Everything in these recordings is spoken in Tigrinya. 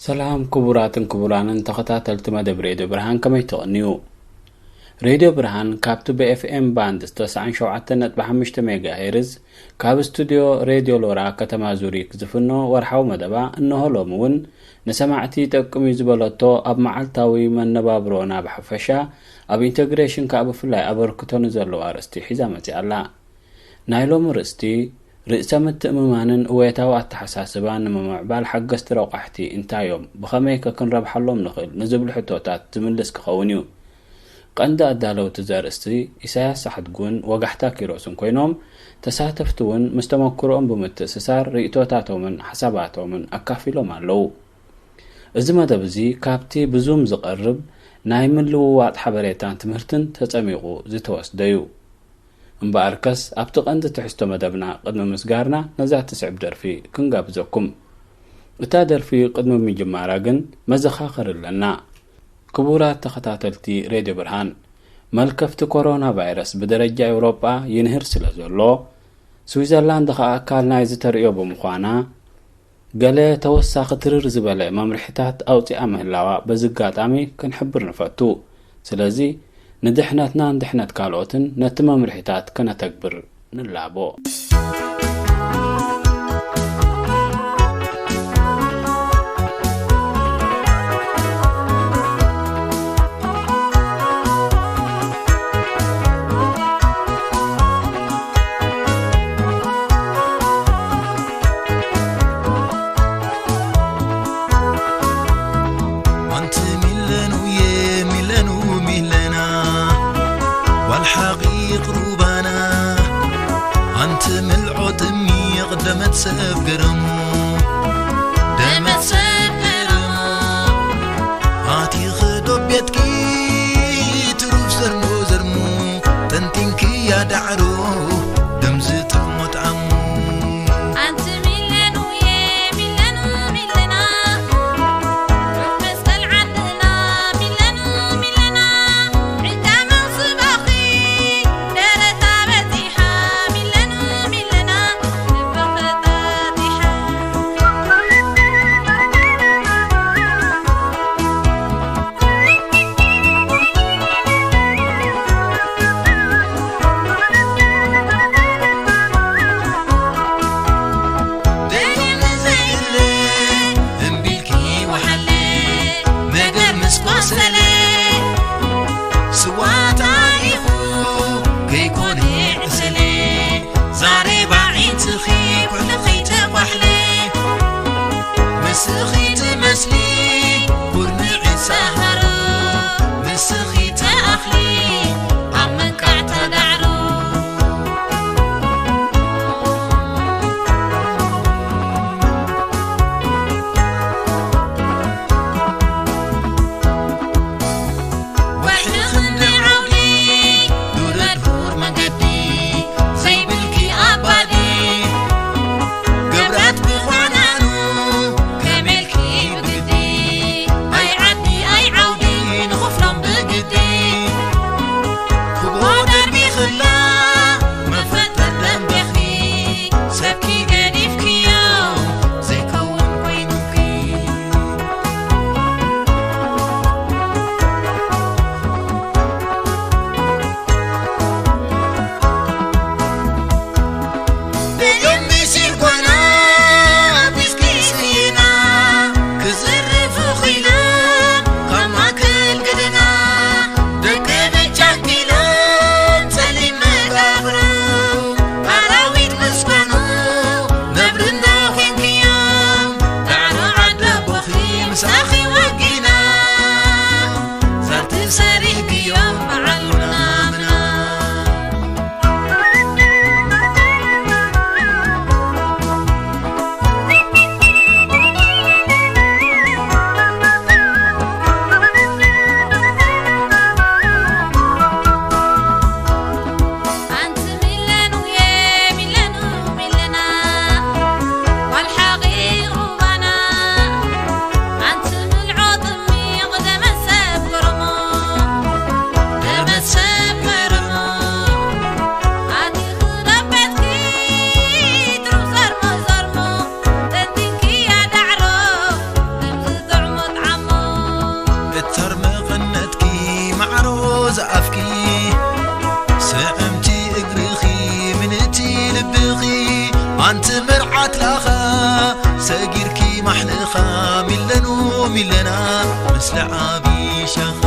ሰላም ክቡራትን ክቡራንን ተኸታተልቲ መደብ ሬድዮ ብርሃን፣ ከመይ ትቕንዩ? ሬድዮ ብርሃን ካብቲ ብ ኤፍ ኤም ባንድ ተስዓን ሸውዓተን ነጥቢ ሓሙሽተ ሜጋ ሄርዝ ካብ ስቱድዮ ሬድዮ ሎራ ከተማ ዙሪክ ዝፍኖ ወርሓዊ መደባ እንሆ ሎሚ እውን ንሰማዕቲ ይጠቅም እዩ ዝበለቶ ኣብ መዓልታዊ መነባብሮና ብሓፈሻ ኣብ ኢንተግሬሽን ከኣ ብፍላይ ኣበርክቶ ንዘለዎ ኣርእስቲ ሒዛ መጺኣ ኣላ። ናይ ሎሚ ርእስቲ ርእሰ ምትእምማንን እወታዊ ኣተሓሳስባን ንምምዕባል ሓገዝቲ ረቋሕቲ እንታይ እዮም? ብኸመይ ከ ክንረብሓሎም ንኽእል? ንዝብሉ ሕቶታት ዝምልስ ክኸውን እዩ። ቀንዲ ኣዳለውቲ እዚ ኣርእስቲ ኢሳያስ ኣሕድጉን ወጋሕታ ኪሮስን ኮይኖም፣ ተሳተፍቲ እውን ምስ ተመክሮኦም ብምትእስሳር ርእይቶታቶምን ሓሳባቶምን ኣካፊሎም ኣለዉ። እዚ መደብ እዚ ካብቲ ብዙም ዝቐርብ ናይ ምልውዋጥ ሓበሬታን ትምህርትን ተጸሚቑ ዝተወስደ እዩ። እምበኣርከስ ኣብቲ ቀንዲ ትሕዝቶ መደብና ቅድሚ ምስጋርና ነዛ ትስዕብ ደርፊ ክንጋብዘኩም። እታ ደርፊ ቅድሚ ምጅማራ ግን መዘኻኸሪ ኣለና። ክቡራት ተኸታተልቲ ሬድዮ ብርሃን፣ መልከፍቲ ኮሮና ቫይረስ ብደረጃ ኤውሮጳ ይንህር ስለ ዘሎ፣ ስዊዘርላንድ ኸኣ ኣካል ናይዚ ተርእዮ ብምዃና፣ ገለ ተወሳኺ ትርር ዝበለ መምርሒታት ኣውጺኣ ምህላዋ በዚ ኣጋጣሚ ክንሕብር ንፈቱ። ስለዚ ንድሕነትናን ድሕነት ካልኦትን ነቲ መምርሒታት ከነተግብር ንላቦ። ኣንቲ ሚለኑየ ሚለኑ ሚለና ዋልሓቒ ቕሩባና ኣንቲ ምልዖ ጥሚቕ ደመት ሰብ ገረሙ ደመት ሰብ ገረሙ ኣቲኺ ዶ ቤትኪ ትሩፍ ዘርሞ ዘርሙ ጠንጢንክያ ዳዕሮ ደምዚ ጥዕሞ ጣዕሙ ኣንቲ ሚለኑየ ሚለኑ ሚለና ሩሕ መስቀል ዓድና ሚለኑ ሚለና ዕልዳመው ስባኺ ደረታ በዚሓ ሚለኑ ሚለና ልቢ ፈታቲሓ ስዕምቲ እግርኺ ምንእቲ ልብኺ ኣንቲ መርዓት ላኻ ሰጊርኪ ማሕለኻ ሚለኑ ሚለና ምስለ ዓቢ ሻኻ።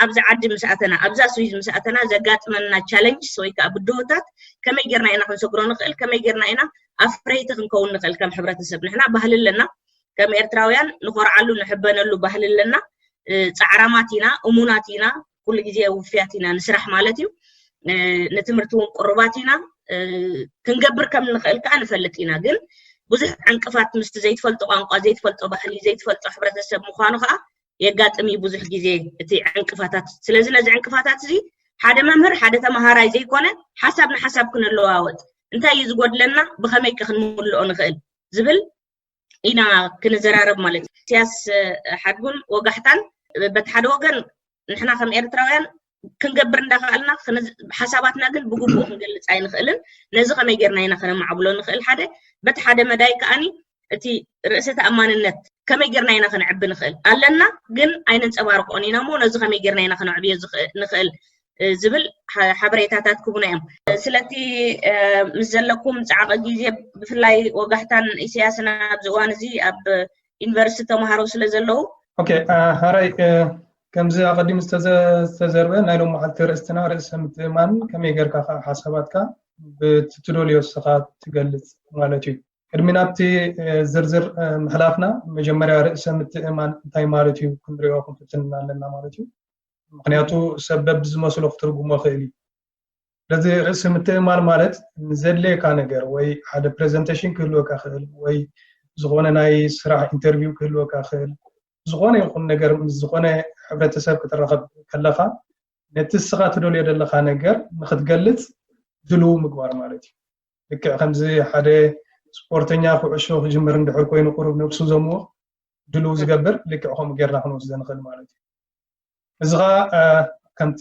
ኣብዚ ዓዲ ምስ ኣተና ኣብዛ ስዊዝ ምስ ኣተና ዘጋጥመና ቻለንጅስ ወይ ከዓ ብድሆታት ከመይ ጌርና ኢና ክንሰግሮ ንኽእል? ከመይ ጌርና ኢና ኣፍረይቲ ክንከውን ንኽእል? ከም ሕብረተሰብ ንሕና ባህሊ ኣለና። ከም ኤርትራውያን ንኾርዓሉ ንሕበነሉ ባህሊ ኣለና። ፃዕራማት ኢና፣ እሙናት ኢና፣ ኩሉ ግዜ ውፍያት ኢና ንስራሕ ማለት እዩ። ንትምህርቲ እውን ቅሩባት ኢና። ክንገብር ከም ንኽእል ከዓ ንፈልጥ ኢና። ግን ብዙሕ ዕንቅፋት ምስቲ ዘይትፈልጦ ቋንቋ፣ ዘይትፈልጦ ባህሊ፣ ዘይትፈልጦ ሕብረተሰብ ምዃኑ ከዓ የጋጥም እዩ ብዙሕ ግዜ እቲ ዕንቅፋታት። ስለዚ ነዚ ዕንቅፋታት እዚ ሓደ መምህር ሓደ ተመሃራይ ዘይኮነ ሓሳብ ንሓሳብ ክንለዋወጥ፣ እንታይ እዩ ዝጎድለና፣ ብኸመይ ከ ክንምልኦ ንኽእል ዝብል ኢና ክንዘራረብ ማለት እዩ። ኢሳያስ ሓድጉን ወጋሕታን በቲ ሓደ ወገን ንሕና ከም ኤርትራውያን ክንገብር እንዳኸኣልና ሓሳባትና ግን ብግቡእ ክንገልጽ ኣይንኽእልን። ነዚ ከመይ ጌርና ኢና ከነማዕብሎ ንኽእል? ሓደ በቲ ሓደ መዳይ ከኣኒ እቲ ርእሰ ተኣማንነት ከመይ ጌርና ኢና ከነዕቢ ንኽእል ኣለና ግን ኣይነንጸባርቆን ኢና እሞ ነዚ ከመይ ጌርና ኢና ከነዕብዮ ንኽእል ዝብል ሓበሬታታት ክቡና እዮም። ስለቲ ምስ ዘለኩም ፃዕቂ ግዜ ብፍላይ ወጋሕታን ኢሳያስን ኣብዚ እዋን እዚ ኣብ ዩኒቨርሲቲ ተምሃሮ ስለ ዘለዉ። ኦኬ፣ ሃራይ ከምዚ ኣቐዲሙ ዝተዘርበ ናይ ሎም መዓልቲ ርእስትና ርእሰ ምትእማን ከመይ ጌርካ ከዓ ሓሳባትካ ብትትደልዮ ስኻ ትገልፅ ማለት እዩ። ቅድሚ ናብቲ ዝርዝር ምሕላፍና መጀመርያ ርእሰ ምትእማን እንታይ ማለት እዩ ክንሪኦ ክንፍትን ኣለና ማለት እዩ። ምክንያቱ ሰብ በብዝመስሎ ክትርጉሞ ይኽእል እዩ። ስለዚ ርእሲ ምትእማን ማለት ንዘድልየካ ነገር ወይ ሓደ ፕሬዘንቴሽን ክህልወካ ክእል ወይ ዝኾነ ናይ ስራሕ ኢንተርቪው ክህልወካ ክእል ዝኾነ ይኹን ነገር ምስ ዝኾነ ሕብረተሰብ ክትራኸብ ከለኻ ነቲ እስኻ ትደልዮ ዘለኻ ነገር ንክትገልፅ ድልው ምግባር ማለት እዩ። ልክዕ ከምዚ ሓደ ስፖርተኛ ኩዕሾ ክጅምር እንድሕር ኮይኑ ቁሩብ ነብሱ ዘምዎ ድልው ዝገብር ልክዕ ከምኡ ጌርና ክንወስዶ ንኽእል ማለት እዩ። እዚ ኸዓ ከምቲ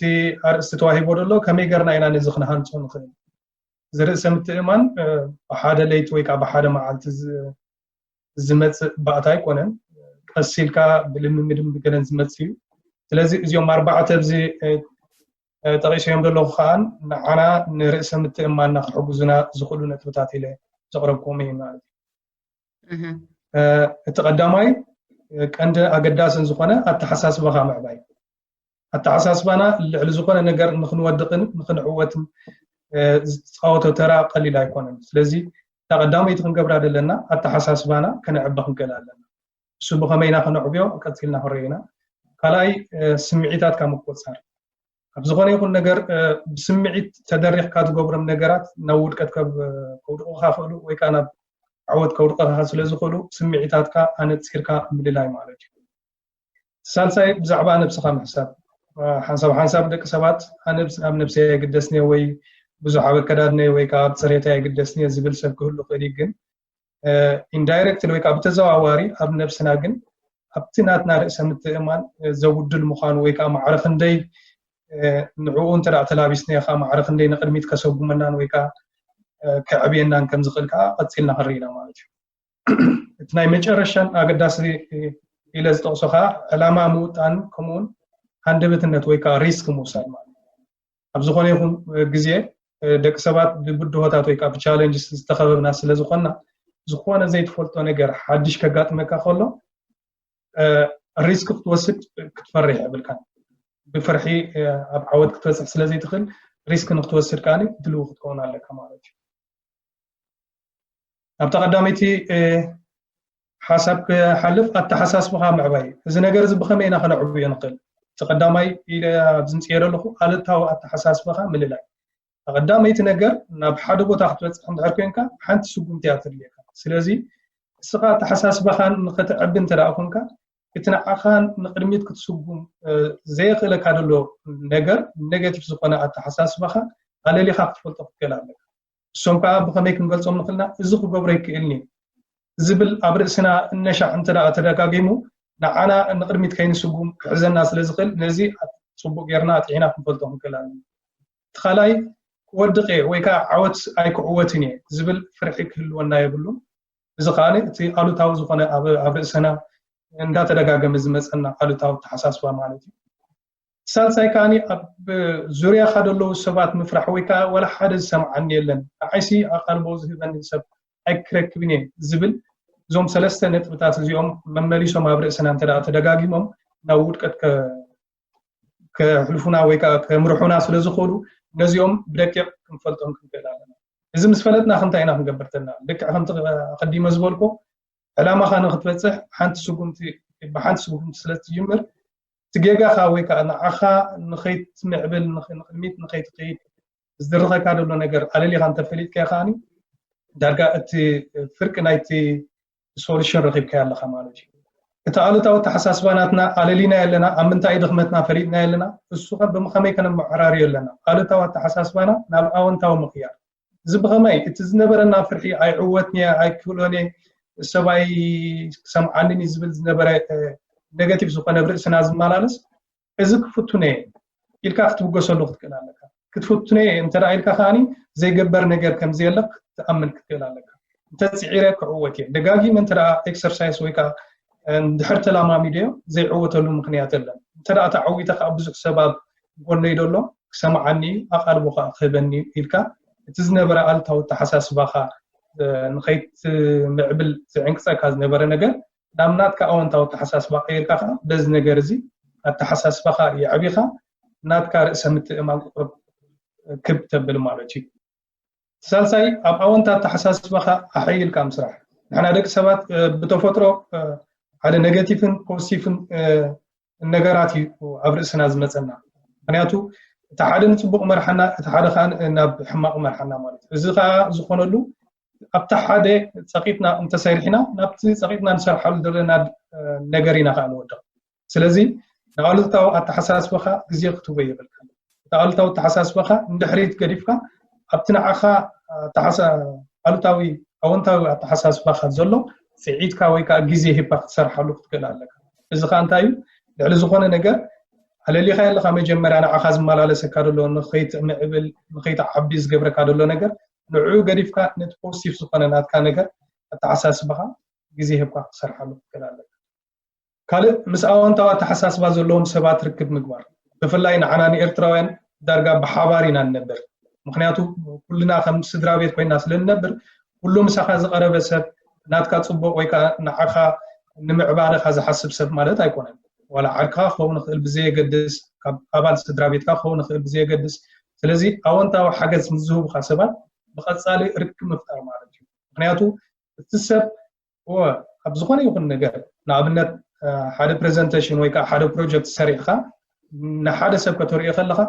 ኣርእስቲ ተዋሂቦ ዘሎ ከመይ ጌርና ኢና ነዚ ክንሃንፆ ንኽእል? ዝርእሰ ምትእማን ብሓደ ለይቲ ወይ ከዓ ብሓደ መዓልቲ ዝመፅእ ባእታ ኣይኮነን። ቀስ ኢልካ ብልምምድን ብገለን ዝመፅእ እዩ። ስለዚ እዚኦም ኣርባዕተ ኣብዚ ጠቂሰዮም ዘለኹ ከዓ ንዓና ንርእሰ ምትእማንና ክሕግዙና ዝኽእሉ ነጥብታት ኢለ ዘቕረብኩም እዩ ማለት እዩ። እቲ ቀዳማይ ቀንዲ ኣገዳስን ዝኾነ ኣተሓሳስባኻ ምዕባይ። ኣተሓሳስባና ልዕሊ ዝኾነ ነገር ንክንወድቕን ንክንዕወትን ዝፃወቶ ተራ ቀሊል ኣይኮነን። ስለዚ እታ ቀዳመይቲ ክንገብራ ዘለና ኣተሓሳስባና ከነዕቢ ክንክእል ኣለና። እሱ ብኸመይና ከነዕብዮ ቀፂልና ክንርኢ ኢና። ካልኣይ ስምዒታትካ ምቆፃር። ኣብ ዝኾነ ይኹን ነገር ብስምዒት ተደሪኽካ ትገብሮም ነገራት ናብ ውድቀት ከውድቑካ ክእሉ ወይ ከዓ ናብ ዓወት ከውድቐካ ስለ ዝኽእሉ ስምዒታትካ ኣነፂርካ ምልላይ ማለት እዩ። ሳልሳይ ብዛዕባ ነብስኻ ምሕሳብ። ሓንሳብ ሓንሳብ ደቂ ሰባት ኣነብስ ኣብ ነብሰይ ኣይግደስኒ ወይ ብዙሕ ኣብ ኣከዳድነይ ወይ ከዓ ኣብ ፅሬተይ ኣይግደስኒ ዝብል ሰብ ክህሉ ክእል እዩ። ግን ኢንዳይረክትሊ ወይ ከዓ ብተዘዋዋሪ ኣብ ነብስና ግን ኣብቲ ናትና ርእሰ ምትእማን ዘጉድል ምዃኑ ወይ ከዓ ማዕረ ክንደይ ንዕኡ እንተ ተላቢስናዮ ከዓ ማዕረ ክንደይ ንቅድሚት ከሰጉመናን ወይ ከዓ ከዕብየናን ከም ዝኽእል ከዓ ቀፂልና ክንርኢ ኢና ማለት እዩ። እቲ ናይ መጨረሻን ኣገዳሲ ኢለ ዝጠቕሶ ከዓ ዕላማ ምውጣን ከምኡውን ሃንደበትነት ወይ ከዓ ሪስክ ምውሳድ ማለት እዩ። ኣብ ዝኾነ ይኹን ግዜ ደቂ ሰባት ብብድሆታት ወይ ከዓ ብቻለንጅስ ዝተኸበብና ስለ ዝኾንና ዝኾነ ዘይትፈልጦ ነገር ሓድሽ ከጋጥመካ ከሎ ሪስክ ክትወስድ ክትፈርሕ የብልካን። ብፍርሒ ኣብ ዓወት ክትበፅሕ ስለ ዘይትኽእል ሪስክ ንክትወስድ ከዓ ድልው ክትከውን ኣለካ ማለት እዩ። ኣብታ ቀዳመይቲ ሓሳብ ክሓልፍ ኣተሓሳስብኻ ምዕባይ። እዚ ነገር እዚ ብኸመይ ኢና ከነዕብዮ ንኽእል? እቲ ቀዳማይ ኢለ ኣብ ዝምፅዮ ዘለኹ ኣሉታዊ ኣተሓሳስብኻ ምልላይ። ቀዳመይቲ ነገር ናብ ሓደ ቦታ ክትበፅሕ እንድሕር ኮንካ ሓንቲ ስጉምቲ እያ ትድልየካ። ስለዚ እስኻ ኣተሓሳስባኻ ንኸተዕቢ እንተ ደኣ ኮንካ እቲ ንዓኻ ንቕድሚት ክትስጉም ዘየኽእለካ ዘሎ ነገር ኔጋቲቭ ዝኾነ ኣተሓሳስባኻ ኣለሊኻ ክትፈልጦ ክትክእል ኣለካ። እሶም ከዓ ብኸመይ ክንገልፆም ንኽእልና እዚ ክገብሮ ይክእልኒ ዝብል ኣብ ርእስና እነሻዕ እንተ ደኣ ተደጋጊሙ ንዓና ንቕድሚት ከይንስጉም ክሕዘና ስለ ዝኽእል ነዚ ፅቡቅ ጌርና ኣጥዒና ክንፈልጦ ክንክእል ኣለና። እቲ ካልኣይ ክወድቕ እየ ወይ ከዓ ዓወት ኣይክዕወትን እየ ዝብል ፍርሒ ክህልወና የብሉን። እዚ ከዓ እቲ ኣሉታዊ ዝኾነ ኣብ ርእስና እንዳተደጋገመ ዝመፀና ኣሉታዊ ኣተሓሳስባ ማለት እዩ። ሳልሳይ ከዓ ኣብ ዙርያኻ ዘለዉ ሰባት ምፍራሕ ወይ ከዓ ዋላ ሓደ ዝሰምዓኒ የለን፣ ንዓይሲ ኣቓልቦ ዝህበኒ ሰብ ኣይክረክብን እየ ዝብል እዞም ሰለስተ ነጥብታት እዚኦም መመሊሶም ኣብ ርእስና እንተ ተደጋጊሞም ናብ ውድቀት ከሕልፉና ወይ ከዓ ከምርሑና ስለ ዝኽእሉ ነዚኦም ብደቂቕ ክንፈልጦም ክንክእል ኣለና። እዚ ምስ ፈለጥና ክንታይ ኢና ክንገብር ተልና? ልክዕ ከምቲ ኣቐዲመ ዝበልኮ ዕላማኻ ንክትበፅሕ ሓንቲ ስጉምቲ ብሓንቲ ስጉምቲ ስለ ትጅምር እቲ ጌጋኻ ወይ ከዓ ንዓኻ ንኸይትምዕብል ንቕድሚት ንኸይትኸይድ ዝድርኸካ ዘሎ ነገር ኣለሊኻ እንተፈሊጥካዮ ከዓኒ ዳርጋ እቲ ፍርቂ ናይቲ ሶሉሽን ረኺብካዮ ኣለኻ ማለት እዩ። እቲ ኣሉታዊ ኣተሓሳስባ ናትና ኣለሊናዮ ኣለና፣ ኣብ ምንታይ ድኽመትና ፈሊጥናዮ ኣለና፣ እሱ ከ ብኸመይ ከነመዓራርዮ ኣለና? ኣሉታዊ ኣተሓሳስባና ናብ ኣወንታዊ ምቕያር። እዚ ብኸመይ? እቲ ዝነበረና ፍርሒ ኣይዕወትንየ ኣይክብሎንየ ሰብኣይ ክሰምዓንን እዩ ዝብል ዝነበረ ኔጋቲቭ ዝኾነ ኣብ ርእስና ዝመላለስ እዚ ክፍቱነ እየ ኢልካ ክትብገሰሉ ክትክእል ኣለካ። ክትፍቱነ እየ እንተ ኢልካ ከዓኒ ዘይገበር ነገር ከም ዘየለ ክትኣምን ክትክእል ኣለካ። እንተፅዒረ ክዕወት እየ ደጋጊመ እንተ ኤክሰርሳይስ ወይ ከዓ እንድሕር ተላማሚደዮ ዘይዕወተሉ ምክንያት የለን። እንተ ተዓዊተ ከዓ ብዙሕ ሰብ ኣብ ጎነይ ደሎ ክሰምዓኒ ኣቓልቦ ከዓ ክህበኒ ኢልካ እቲ ዝነበረ ኣሉታዊ ኣተሓሳስባኻ ንኸይትምዕብል ዝዕንቅፀካ ዝነበረ ነገር ናብ ናትካ ኣወንታዊ ኣተሓሳስባ ቀይርካ ከዓ በዚ ነገር እዚ ኣተሓሳስባኻ የዕቢኻ ናትካ ርእሰ ምትእማን ቁሩብ ክብ ተብል ማለት እዩ። ሳልሳይ ኣብ ኣወንታ ኣተሓሳስባኻ ኣሐይልካ ምስራሕ። ንሕና ደቂ ሰባት ብተፈጥሮ ሓደ ኔጋቲቭን ፖዚቲቭን ነገራት እዩ ኣብ ርእስና ዝመፀና። ምክንያቱ እቲ ሓደ ንፅቡቅ መርሓና እቲ ሓደ ከዓ ናብ ሕማቅ መርሓና ማለት እዩ። እዚ ከዓ ዝኾነሉ ኣብቲ ሓደ ፀቂጥና እንተሰሪሕና ናብቲ ፀቂጥና ንሰርሓሉ ዘለና ነገር ኢና ከዓ ንወድቕ። ስለዚ ንኣሉታዊ ኣተሓሳስባኻ ግዜ ክትህቦ የብልካ። እቲ ኣሉታዊ ኣተሓሳስባኻ ንድሕሪት ገዲፍካ ኣብቲ ንዓኻ ኣሉታዊ ኣወንታዊ ኣተሓሳስባኻ ዘሎ ስዒትካ ወይ ከዓ ግዜ ሂብካ ክትሰርሓሉ ክትክእል ኣለካ። እዚ ከዓ እንታይ እዩ? ልዕሊ ዝኾነ ነገር ኣለሊኻ ኣለኻ መጀመርያ ንዓኻ ዝመላለሰካ ዘሎ ንኸይትምዕብል ንኸይትዓቢ ዝገብረካ ዘሎ ነገር ንዕኡ ገዲፍካ ነቲ ፖዚቲቭ ዝኾነ ናትካ ነገር ኣተሓሳስባኻ ግዜ ሂብካ ክትሰርሓሉ ክትክእል ኣለካ። ካልእ ምስ ኣወንታዊ ኣተሓሳስባ ዘለዎም ሰባት ርክብ ምግባር፣ ብፍላይ ንዓና ንኤርትራውያን ዳርጋ ብሓባር ኢና ንነብር። ምክንያቱ ኩልና ከም ስድራ ቤት ኮይና ስለ ንነብር፣ ኩሉ ምሳኻ ዝቐረበ ሰብ ናትካ ጽቡቕ ወይ ከዓ ንዓኻ ንምዕባለኻ ዝሓስብ ሰብ ማለት ኣይኮነን። ዋላ ዓርክኻ ክኸውን ይኽእል ብዘየገድስ፣ ካብ ኣባል ስድራ ቤትካ ክኸውን ይኽእል ብዘየገድስ። ስለዚ ኣወንታዊ ሓገዝ ንዝህቡኻ ሰባት ብቐጻሊ ርክብ ምፍጣር ማለት እዩ። ምክንያቱ እቲ ሰብ እወ ኣብ ዝኾነ ይኹን ነገር ንኣብነት ሓደ ፕሬዘንቴሽን ወይ ከዓ ሓደ ፕሮጀክት ሰሪዕካ ንሓደ ሰብ ከተርእዮ ከለኻ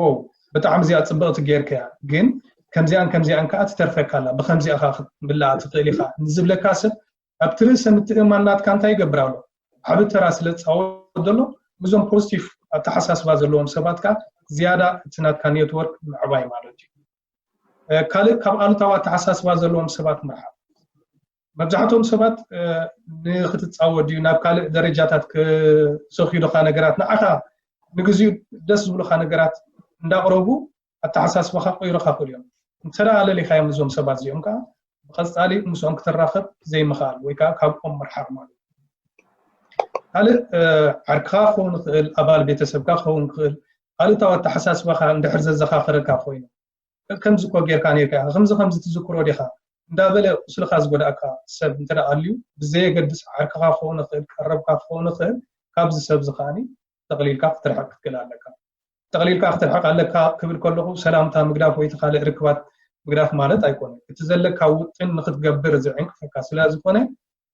ው ብጣዕሚ እዚኣ ፅብቕቲ ጌርካያ ግን ከምዚኣን ከምዚኣን ከዓ ትተርፈካ ኣላ ብከምዚኣ ከዓ ክትምላኣ ትኽእል ኢኻ ንዝብለካ ሰብ ኣብቲ ርእሰ ምትእምማን ናትካ እንታይ ይገብር ኣሎ ዓብ ተራ ስለ ዝፃወት ዘሎ ምስዞም ፖዚቲቭ ኣተሓሳስባ ዘለዎም ሰባት ከዓ ዝያዳ እቲ ናትካ ኔትወርክ ምዕባይ ማለት እዩ። ካልእ ካብ ኣሉታዊ ኣተሓሳስባ ዘለዎም ሰባት ምርሓቕ። መብዛሕትኦም ሰባት ንክትፃወት ድዩ ናብ ካልእ ደረጃታት ክሰኽዩልካ ነገራት ንዓኻ ንግዚኡ ደስ ዝብሉካ ነገራት እንዳቕረቡ ኣተሓሳስባኻ ቆይሩካ ክእል እዮም። እንተ ኣለሊኻዮም እዞም ሰባት እዚኦም ከዓ ብቐፃሊ ምስኦም ክትራኸብ ዘይምኽኣል ወይ ከዓ ካብኦም ምርሓቕ ማለት እዩ። ካልእ ዓርክኻ ክኸውን ይኽእል፣ ኣባል ቤተሰብካ ክኸውን ክኽእል፣ ኣሉታዊ ኣተሓሳስባኻ እንድሕር ዘዘኻኽረካ ኮይኑ ከምዚ እኮ ጌርካ ኔርካ ኢኻ፣ ከምዚ ከምዚ ትዝክሮ ዲኻ እንዳበለ ቁስልኻ ዝጎድኣካ ሰብ እንተ ደኣ ኣልዩ፣ ብዘየገድስ ዓርክኻ ክኸውን ይኽእል፣ ቀረብካ ክኸውን ይኽእል፣ ካብዚ ሰብ እዚ ከኣኒ ተቕሊልካ ክትርሕቕ ክትክእል ኣለካ። ተቕሊልካ ክትርሕቕ ኣለካ ክብል ከለኹ ሰላምታ ምግዳፍ ወይ እቲ ካልእ ርክባት ምግዳፍ ማለት ኣይኮነን። እቲ ዘለካ ውጥን ንኽትገብር ዝዕንቅፈካ ስለ ዝኾነ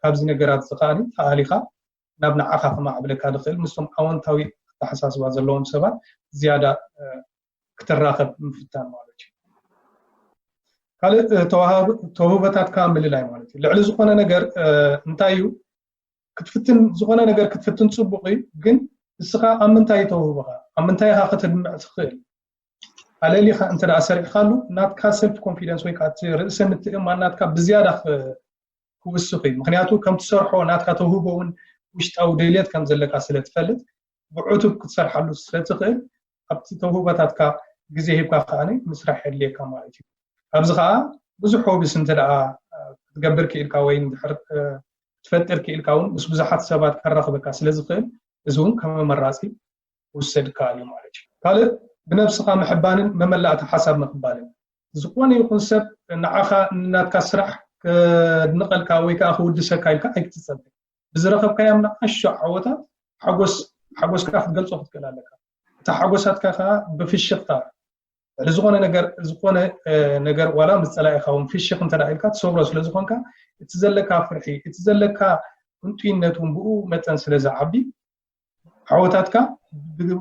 ካብዚ ነገራት እዚ ከኣኒ ተኣሊኻ ናብ ንዓኻ ከማዕብለካ ዝኽእል ምስቶም ኣወንታዊ ኣተሓሳስባ ዘለዎም ሰባት ዝያዳ ክትራኸብ ምፍታን ማለት እዩ። ካልእ ተውህበታትካ ምልላይ ማለት እዩ። ልዕሊ ዝኾነ ነገር እንታይ እዩ ክትፍትን ዝኾነ ነገር ክትፍትን ፅቡቕ እዩ፣ ግን ንስኻ ኣብ ምንታይ ተውህቦኻ ኣብ ምንታይ ኢኻ ከተድምዕ ትኽእል ኣለሊኻ እንተ ደኣ ሰሪሕካሉ ናትካ ሰልፍ ኮንፊደንስ ወይ ከዓ እቲ ርእሰ ምትእማን ናትካ ብዝያዳ ክውስኽ እዩ። ምክንያቱ ከም ትሰርሖ ናትካ ተውህቦ እውን ውሽጣዊ ድልየት ከም ዘለካ ስለ ትፈልጥ ብዕቱብ ክትሰርሓሉ ስለ ትኽእል ኣብቲ ተውህቦታትካ ግዜ ሂብካ ከኣ ምስራሕ የድልየካ ማለት እዩ። ኣብዚ ከዓ ብዙሕ ሆቢስ እንተ ደኣ ክትገብር ክኢልካ ወይ እንድሕር ክትፈጥር ክኢልካ እውን ምስ ብዙሓት ሰባት ከራኽበካ ስለ ዝኽእል እዚ እውን ከም መመራፂ ክውሰድ ይከኣል እዩ ማለት እዩ። ካልእ ብነብስኻ ምሕባንን መመላእታ ሓሳብ ምቕባልን። ዝኾነ ይኹን ሰብ ንዓኻ ንናትካ ስራሕ ከድንቐልካ ወይ ከዓ ክውድሰካ ኢልካ ኣይክትጸበ። ብዝረኸብካዮም ንኣሽቱ ዓወታት ሓጎስ ሓጎስካ ክትገልጾ ክትክእል ኣለካ። እታ ሓጎሳትካ ከዓ ብፍሽኽታ ልዕሊ ዝኾነ ነገር ዝኾነ ነገር ዋላ ምስ ጸላኢኻ እውን ፍሽኽ እንተ ኢልካ ትሰብሮ ስለ ዝኾንካ እቲ ዘለካ ፍርሒ እቲ ዘለካ ህንጡይነት እውን ብኡ መጠን ስለ ዝዓቢ ዓወታትካ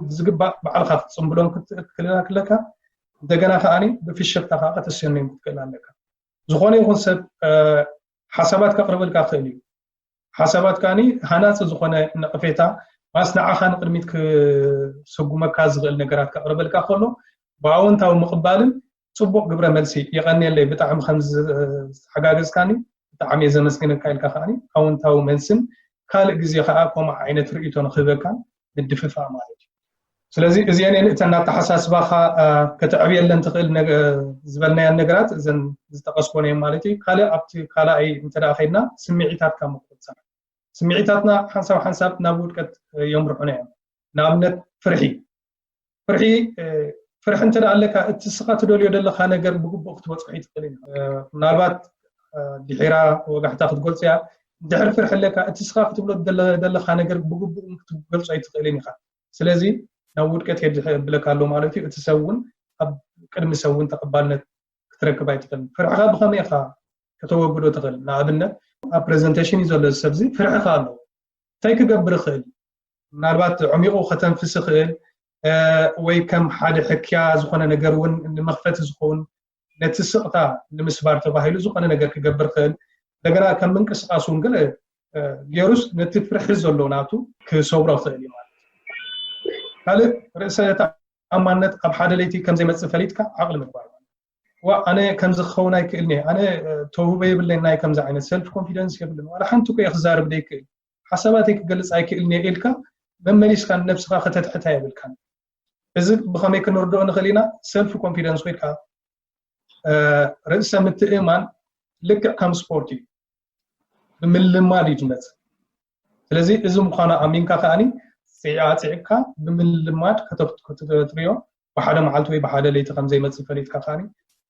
ብዝግባእ ባዕልካ ክትፅምብሎም ክትክልካ ክለካ እንደገና ከዓኒ ብፍሽኽታ ከዓ ከተሰንዮም ክትክእል ኣለካ። ዝኾነ ይኹን ሰብ ሓሳባት ከቕርበልካ ክእል እዩ። ሓሳባት ከዓኒ ሃናፂ ዝኾነ ነቐፌታ ማስ ንዓኻ ንቅድሚት ክሰጉመካ ዝኽእል ነገራት ከቕርበልካ ከሎ ብኣወንታዊ ምቕባልን ፅቡቕ ግብረ መልሲ የቐንየለይ ብጣዕሚ ከም ዝተሓጋገዝካኒ ብጣዕሚ እየ ዘመስግነካ ኢልካ ከዓኒ ኣወንታዊ መልስን ካልእ ግዜ ከዓ ከምኡ ዓይነት ርእይቶ ንክህበካን ምድፍፋእ ማለት እዩ። ስለዚ እዚአን እተን ኣተሓሳስባኻ ከተዕብየለን ትኽእል ዝበልናያን ነገራት እዘን ዝጠቀስኮን እዮም ማለት እዩ። ካልእ ኣብቲ ካልኣይ እንተ ከይድና ስምዒታትካ ምቁፅፃር። ስምዒታትና ሓንሳብ ሓንሳብ ናብ ውድቀት የምርሑና እዮም። ንኣብነት ፍርሒ ፍርሒ ፍርሒ እንተ ኣለካ እቲ ስኻ ትደልዮ ዘለካ ነገር ብግቡእ ክትበፅሖ ይትኽእል እዩ። ምናልባት ድሒራ ወጋሕታ ክትገልፆ እያ። ድሕር ፍርሒ ኣለካ እቲ ስኻ ክትብሎ ዘለካ ነገር ብግቡእ ክትገልፆ ኣይትኽእልን ኢኻ። ስለዚ ናብ ውድቀት የብለካ ኣሎ ማለት እዩ። እቲ ሰብ እውን ኣብ ቅድሚ ሰብ እውን ተቐባልነት ክትረክብ ኣይትኽእልን። ፍርሕኻ ብኸመይ ኢኻ ከተወግዶ ትኽእል? ንኣብነት ኣብ ፕሬዘንቴሽን እዩ ዘሎ እዚ ሰብ እዚ ፍርሕኻ ኣሎ። እንታይ ክገብር ይኽእል? ምናልባት ዕሚቑ ከተንፍስ ይኽእል ወይ ከም ሓደ ሕክያ ዝኾነ ነገር እውን ንመኽፈቲ ዝኸውን ነቲ ስቕታ ንምስባር ተባሂሉ ዝኾነ ነገር ክገብር ይኽእል። እንደገና ከም ምንቅስቃስ እውን ገለ ገይሩስ ነቲ ፍርሒ ዘሎ ናቱ ክሰብሮ ይኽእል እዩ ማለት እዩ። ካልእ ርእሰ ተኣማንነት ኣብ ሓደ ለይቲ ከም ዘይመፅእ ፈሊጥካ ዓቕሊ ምግባር ማለት እዩ። ዋ ኣነ ከምዚ ክኸውን ኣይክእልን እየ፣ ኣነ ተውህቦ የብለይን፣ ናይ ከምዚ ዓይነት ሰልፍ ኮንፊደንስ የብለይን፣ ዋላ ሓንቲ እኮ እየ ክዛረብ ዘይክእል፣ ሓሳባተይ ክገልፅ ኣይክእልን እየ ኢልካ መመሊስካ ንነብስኻ ከተትሕታ የብልካን። እዚ ብኸመይ ክንርድኦ ንኽእል ኢና? ሰልፍ ኮንፊደንስ ወይ ከዓ ርእሰ ምትእማን ልክዕ ከም ስፖርት እዩ፣ ብምልማድ እዩ ዝመፅእ። ስለዚ እዚ ምዃኑ ኣሚንካ ከዓኒ ፅዒዕካ ብምልማድ ከተትርዮ፣ ብሓደ መዓልቲ ወይ ብሓደ ለይቲ ከም ዘይመፅእ ፈሊጥካ ከዓኒ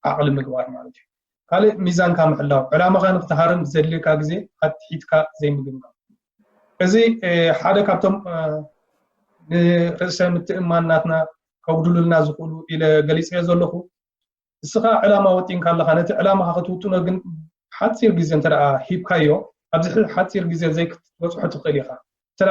ዓቕሊ ምግባር ማለት እዩ። ካልእ ሚዛንካ ምሕላው፣ ዕላማኻ ንክትሃርም ዘድልየካ ግዜ ኣትሒትካ ዘይምግምጋም። እዚ ሓደ ካብቶም ንርእሰ ምትእማን ናትና ከጉድሉልና ዝኽእሉ ኢለ ገሊፀዮ ዘለኹ። እስኻ ዕላማ ወጢንካ ኣለኻ፣ ነቲ ዕላማኻ ክትውጥኖ ግን ሓፂር ግዜ እንተ ሂብካዮ፣ ኣብዚ ሓፂር ግዜ ዘይክትበፅሖ ትኽእል ኢኻ። እንተ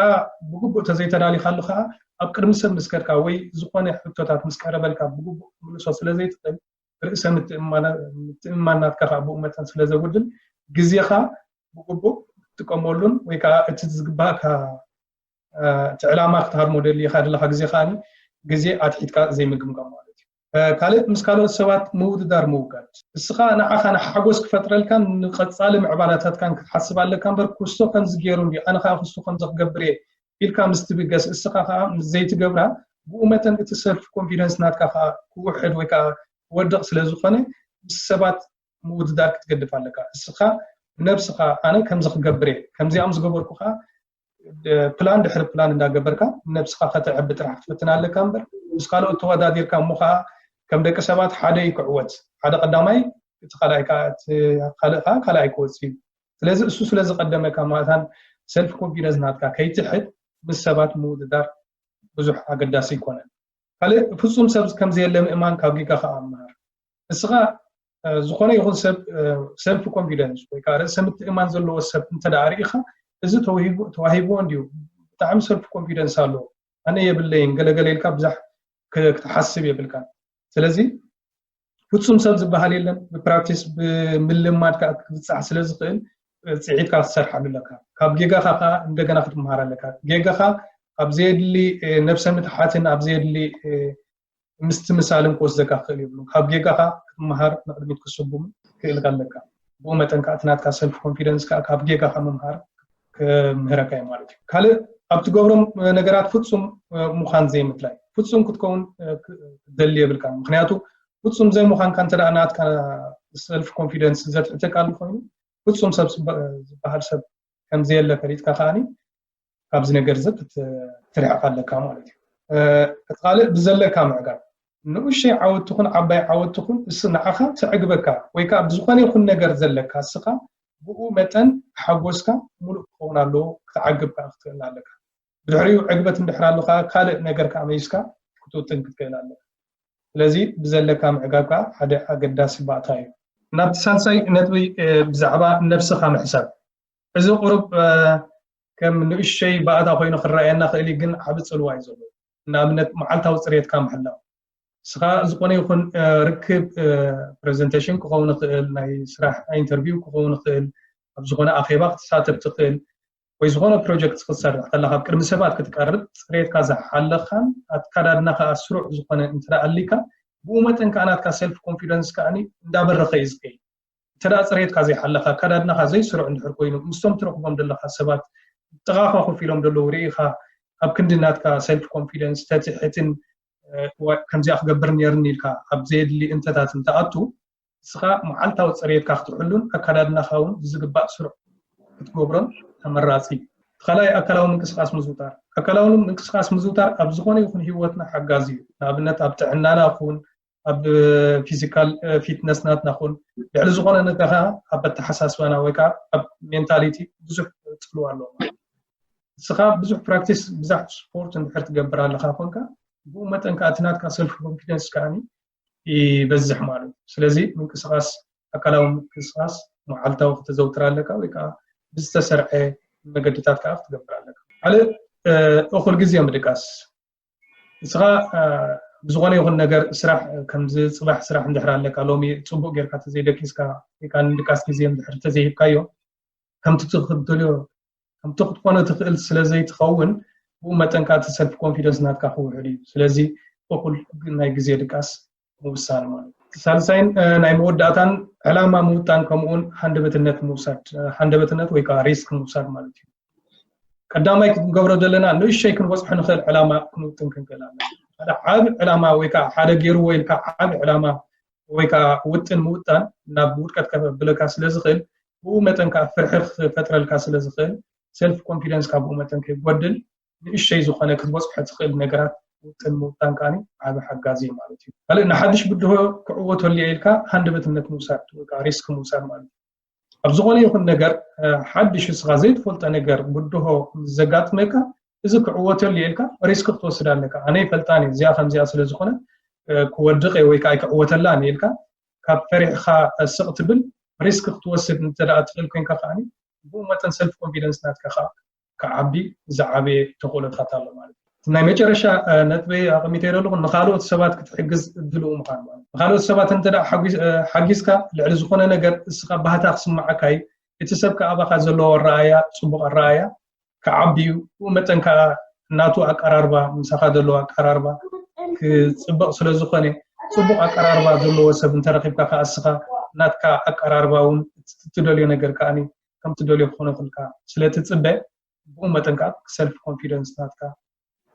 ብግቡእ ተዘይተዳሊኻሉ ከዓ ኣብ ቅድሚ ሰብ ምስ ከድካ ወይ ዝኾነ ሕቶታት ምስ ቀረበልካ ብግቡእ ክትምልሶ ስለ ዘይትኽእል፣ ርእሰ ምትእማን ናትካ ከዓ ብኡ መጠን ስለ ዘጉድል፣ ግዜኻ ብግቡእ ክትጥቀመሉን ወይ ከዓ እቲ ዝግባእካ እቲ ዕላማ ክትሃርሞ ደሊኻ ዘለኻ ግዜ ከዓ ግዜ ኣትሒትካ ዘይምግምጋም ማለት እዩ። ካልእ ምስ ካልኦት ሰባት ምውድዳር ምውጋድ። እስኻ ንዓኻ ንሓጎስ ክፈጥረልካን ንቐፃሊ ምዕባላታትካን ክትሓስብ ኣለካ እምበር፣ ክስቶ ከምዚ ገይሩ እንዲ ኣነ ከዓ ክስቶ ከምዚ ክገብር እየ ኢልካ ምስ ትብገስ፣ እስኻ ከዓ ምስ ዘይትገብራ፣ ብኡ መጠን እቲ ሰልፍ ኮንፊደንስ ናትካ ከዓ ክውሕድ ወይ ከዓ ክወድቕ ስለ ዝኾነ ምስ ሰባት ምውድዳር ክትገድፍ ኣለካ። እስኻ ንነብስኻ ኣነ ከምዚ ክገብር እየ፣ ከምዚኣም ዝገበርኩ ከዓ ፕላን ድሕሪ ፕላን እንዳገበርካ ንነብስኻ ከተዕቢ ጥራሕ ክትፍትን ኣለካ እምበር ምስ ካልኦት ተወዳዲርካ እሞ ከዓ ከም ደቂ ሰባት ሓደ እዩ ክዕወት፣ ሓደ ቀዳማይ እቲ ካልኣይ ከዓ እቲ ካልእ ከዓ ካልኣይ ክወፅእ እዩ። ስለዚ እሱ ስለ ዝቀደመካ ማእታን ሰልፍ ኮንፊደንስ ናትካ ከይትሕት ምስ ሰባት ምውድዳር ብዙሕ ኣገዳሲ ኣይኮነን። ካልእ ፍፁም ሰብ ከም ዘየለ ምእማን ካብ ጌጋ ከዓ ምሃር። እስኻ ዝኾነ ይኹን ሰብ ሰልፍ ኮንፊደንስ ወይ ከዓ ርእሰ ምትእማን ዘለዎ ሰብ እንተ ደኣ ርኢኻ፣ እዚ ተዋሂብዎ እንድዩ፣ ብጣዕሚ ሰልፍ ኮንፊደንስ ኣለዎ፣ ኣነ የብለይን ገለገለ ኢልካ ብዙሕ ክትሓስብ የብልካ። ስለዚ ፍፁም ሰብ ዝበሃል የለን፣ ብፕራክቲስ ብምልማድ ከዓ ክብፃሕ ስለ ዝኽእል ፅዒትካ ክትሰርሓሉ ኣለካ። ካብ ጌጋኻ ከዓ እንደገና ክትመሃር ኣለካ። ጌጋኻ ኣብ ዘየድሊ ነብሰ ምትሓትን ኣብ ዘየድሊ ምስትምሳልን ክወስደካ ክኽእል የብሉን። ካብ ጌጋኻ ክትመሃር ንቕድሚት ክስጉም ክእልካ ኣለካ። ብኡ መጠን ከዓ እቲ ናትካ ሰልፍ ኮንፊደንስ ከዓ ካብ ጌጋኻ ምምሃር ክምህረካ እዩ ማለት እዩ። ካልእ ኣብ ትገብሮም ነገራት ፍፁም ምዃን ዘይምድላይ። ፍፁም ክትከውን ክትደሊ የብልካ። ምክንያቱ ፍፁም ዘይምዃንካ እንተ ደኣ ናትካ ሰልፍ ኮንፊደንስ ዘትሕተካ ኣሎ ኮይኑ ፍፁም ሰብ ዝበሃል ሰብ ከም ዘየለ ፈሊጥካ ከዓኒ ካብዚ ነገር እዚ ክትርሕቕ ኣለካ ማለት እዩ። እቲ ካልእ ብዘለካ ምዕጋብ። ንኡሸይ ዓወት ትኹን ዓባይ ዓወት ትኹን እሱ ንዓኻ ተዕግበካ ወይ ከዓ ብዝኾነ ይኹን ነገር ዘለካ እስኻ ብኡ መጠን ሓጎስካ ሙሉእ ክኸውን ኣለዎ፣ ክትዓግብ ከዓ ክትክእል ኣለካ። ብድሕሪኡ ዕግበት እንድሕር ኣሎ ከዓ ካልእ ነገር ከዓ መይስካ ክትውጥን ክትክእል ኣለካ። ስለዚ ብዘለካ ምዕጋብ ከዓ ሓደ ኣገዳሲ ባእታ እዩ። ናብቲ ሳልሳይ ነጥቢ ብዛዕባ ነብስኻ ምሕሳብ። እዚ ቁሩብ ከም ንእሸይ ባእታ ኮይኑ ክረኣየና ክእል ግን ዓቢ ጽልዋ እዩ ዘለዎ። ንኣብነት መዓልታዊ ጽሬትካ ምሕላው። እስኻ ዝኾነ ይኹን ርክብ ፕሬዘንቴሽን ክኸውን ይኽእል፣ ናይ ስራሕ ኢንተርቪው ክኸውን ይኽእል፣ ኣብ ዝኾነ ኣኼባ ክትሳተፍ ትኽእል ወይ ዝኾነ ፕሮጀክት ክትሰርሕ ከለካ ኣብ ቅድሚ ሰባት ክትቀርብ ጽሬትካ ዝሓለኻን ኣካዳድናኻ ስሩዕ ዝኾነ እንተ ኣሊካ ብኡ መጠን ከዓ ናትካ ሰልፍ ኮንፊደንስ ከዓ እንዳበረኸ እዩ ዝኸይድ። እንተ ደኣ ጽሬትካ ዘይሓለኻ ኣካዳድናኻ ዘይስሩዕ እንድሕር ኮይኑ ምስቶም ትረኽቦም ዘለኻ ሰባት ጥቓኻ ኮፍ ኢሎም ዘለዉ ርኢኻ ኣብ ክንዲ ናትካ ሰልፍ ኮንፊደንስ ተትሕትን ከምዚኣ ክገብር ነርኒ ኢልካ ኣብ ዘየድሊ እንተታት እንተኣቱ እስኻ መዓልታዊ ጽሬትካ ክትሕሉን ኣካዳድናኻ እውን ብዝግባእ ስሩዕ ክትገብሮን ተመራጺ። ካልኣይ ኣካላዊ ምንቅስቃስ ምዝውታር። ኣካላዊ ምንቅስቃስ ምዝውታር ኣብ ዝኾነ ይኹን ህይወትና ሓጋዚ እዩ። ንኣብነት ኣብ ጥዕናና ይኹን ኣብ ፊዚካል ፊትነስ ናትና ኹን ልዕሊ ዝኾነ ነገር ከዓ ኣብ ኣተሓሳስባና ወይ ከዓ ኣብ ሜንታሊቲ ብዙሕ ፅልዋ ኣለዎ። እስኻ ብዙሕ ፕራክቲስ ብዛሕ ስፖርት እንድሕር ትገብር ኣለካ ኮንካ ብኡ መጠን ከዓ እቲ ናትካ ሰልፍ ኮንፊደንስ ከዓ ይበዝሕ ማለት እዩ። ስለዚ ምንቅስቃስ ኣካላዊ ምንቅስቃስ መዓልታዊ ክተዘውትር ኣለካ ወይ ከዓ ብዝተሰርዐ መገድታት ከዓ ክትገብር ኣለካ። ካልእ እኹል ግዜ ምድቃስ። እስኻ ብዝኾነ ይኹን ነገር ስራሕ ከምዚ ፅባሕ ስራሕ እንድሕር ኣለካ ሎሚ ፅቡቅ ጌርካ ተዘይደቂስካ ወይ ከዓ ንድቃስ ግዜ እንድሕር ተዘይሂብካዮ ከምቲ ትኽትልዮ ከምቲ ክትኮኖ ትኽእል ስለ ዘይትኸውን ብኡ መጠን ከዓ እቲ ሰልፍ ኮንፊደንስ ናትካ ክውሕድ እዩ። ስለዚ እኹል ናይ ግዜ ድቃስ ምውሳን ማለት እዩ። ሳልሳይን ናይ መወዳእታን ዕላማ ምውጣን ከምኡውን ሃንደበትነት ምውሳድ፣ ሃንደበትነት ወይ ከዓ ሪስክ ምውሳድ ማለት እዩ። ቀዳማይ ክንገብሮ ዘለና ንእሸይ ክንበፅሖ ንኽእል ዕላማ ክንውጥን ክንክእል ኣለና። ሓደ ዓቢ ዕላማ ወይ ከዓ ሓደ ገይርዎ ኢልካ ዓቢ ዕላማ ወይ ከዓ ውጥን ምውጣን ናብ ውድቀት ከብለካ ስለ ዝኽእል፣ ብኡ መጠን ከዓ ፍርሒ ክፈጥረልካ ስለ ዝኽእል፣ ሰልፍ ኮንፊደንስካ ብኡ መጠን ከይጎድል፣ ንእሽተይ ዝኾነ ክትበፅሖ ትኽእል ነገራት ውጥን ምውጣን ከዓ ዓቢ ሓጋዚ እዩ ማለት እዩ። ካልእ ንሓድሽ ብድሆ ክዕወተሉ እየ ኢልካ ሃንደበትነት ምውሳድ ወይ ከዓ ሪስክ ምውሳድ ማለት እዩ። ኣብ ዝኾነ ይኹን ነገር ሓድሽ እስኻ ዘይትፈልጦ ነገር ብድሆ ዘጋጥመካ፣ እዚ ክዕወተሉ እየ ኢልካ ሪስክ ክትወስድ ኣለካ። ኣነ ይፈልጣን እየ እዚኣ ከምዚኣ ስለ ዝኾነ ክወድቕ እየ ወይ ከዓ ኣይክዕወተላን እየ ኢልካ ካብ ፈሪሕኻ ስቕ ትብል፣ ሪስክ ክትወስድ እንተ ደኣ ትኽእል ኮይንካ ከዓኒ ብኡ መጠን ሰልፍ ኮንፊደንስ ናትካ ከዓ ክዓቢ ዝዓበየ ተኽእሎታት ኣሎ ማለት እዩ። ናይ መጨረሻ ነጥበይ ኣቐሚጠ ዘለኹ ንኻልኦት ሰባት ክትሕግዝ ድልው ምዃን ማለት ንኻልኦት ሰባት እንተ ሓጊዝካ ልዕሊ ዝኾነ ነገር እስኻ ባህታ ክስምዓካ እዩ። እቲ ሰብ ከኣባኻ ዘለዎ ኣረኣያ ፅቡቕ ኣረኣያ ክዓቢ እዩ። ብኡ መጠን ከዓ ናቱ ኣቀራርባ ምሳኻ ዘለዎ ኣቀራርባ ክፅብቕ ስለ ዝኾነ ፅቡቕ ኣቀራርባ ዘለዎ ሰብ እንተረኺብካ ከዓ እስኻ ናትካ ኣቀራርባ እውን ትደልዮ ነገር ከዓ ከም ትደልዮ ክኾነልካ ስለ ትፅበ ብኡ መጠን ከዓ ሰልፍ ኮንፊደንስ ናትካ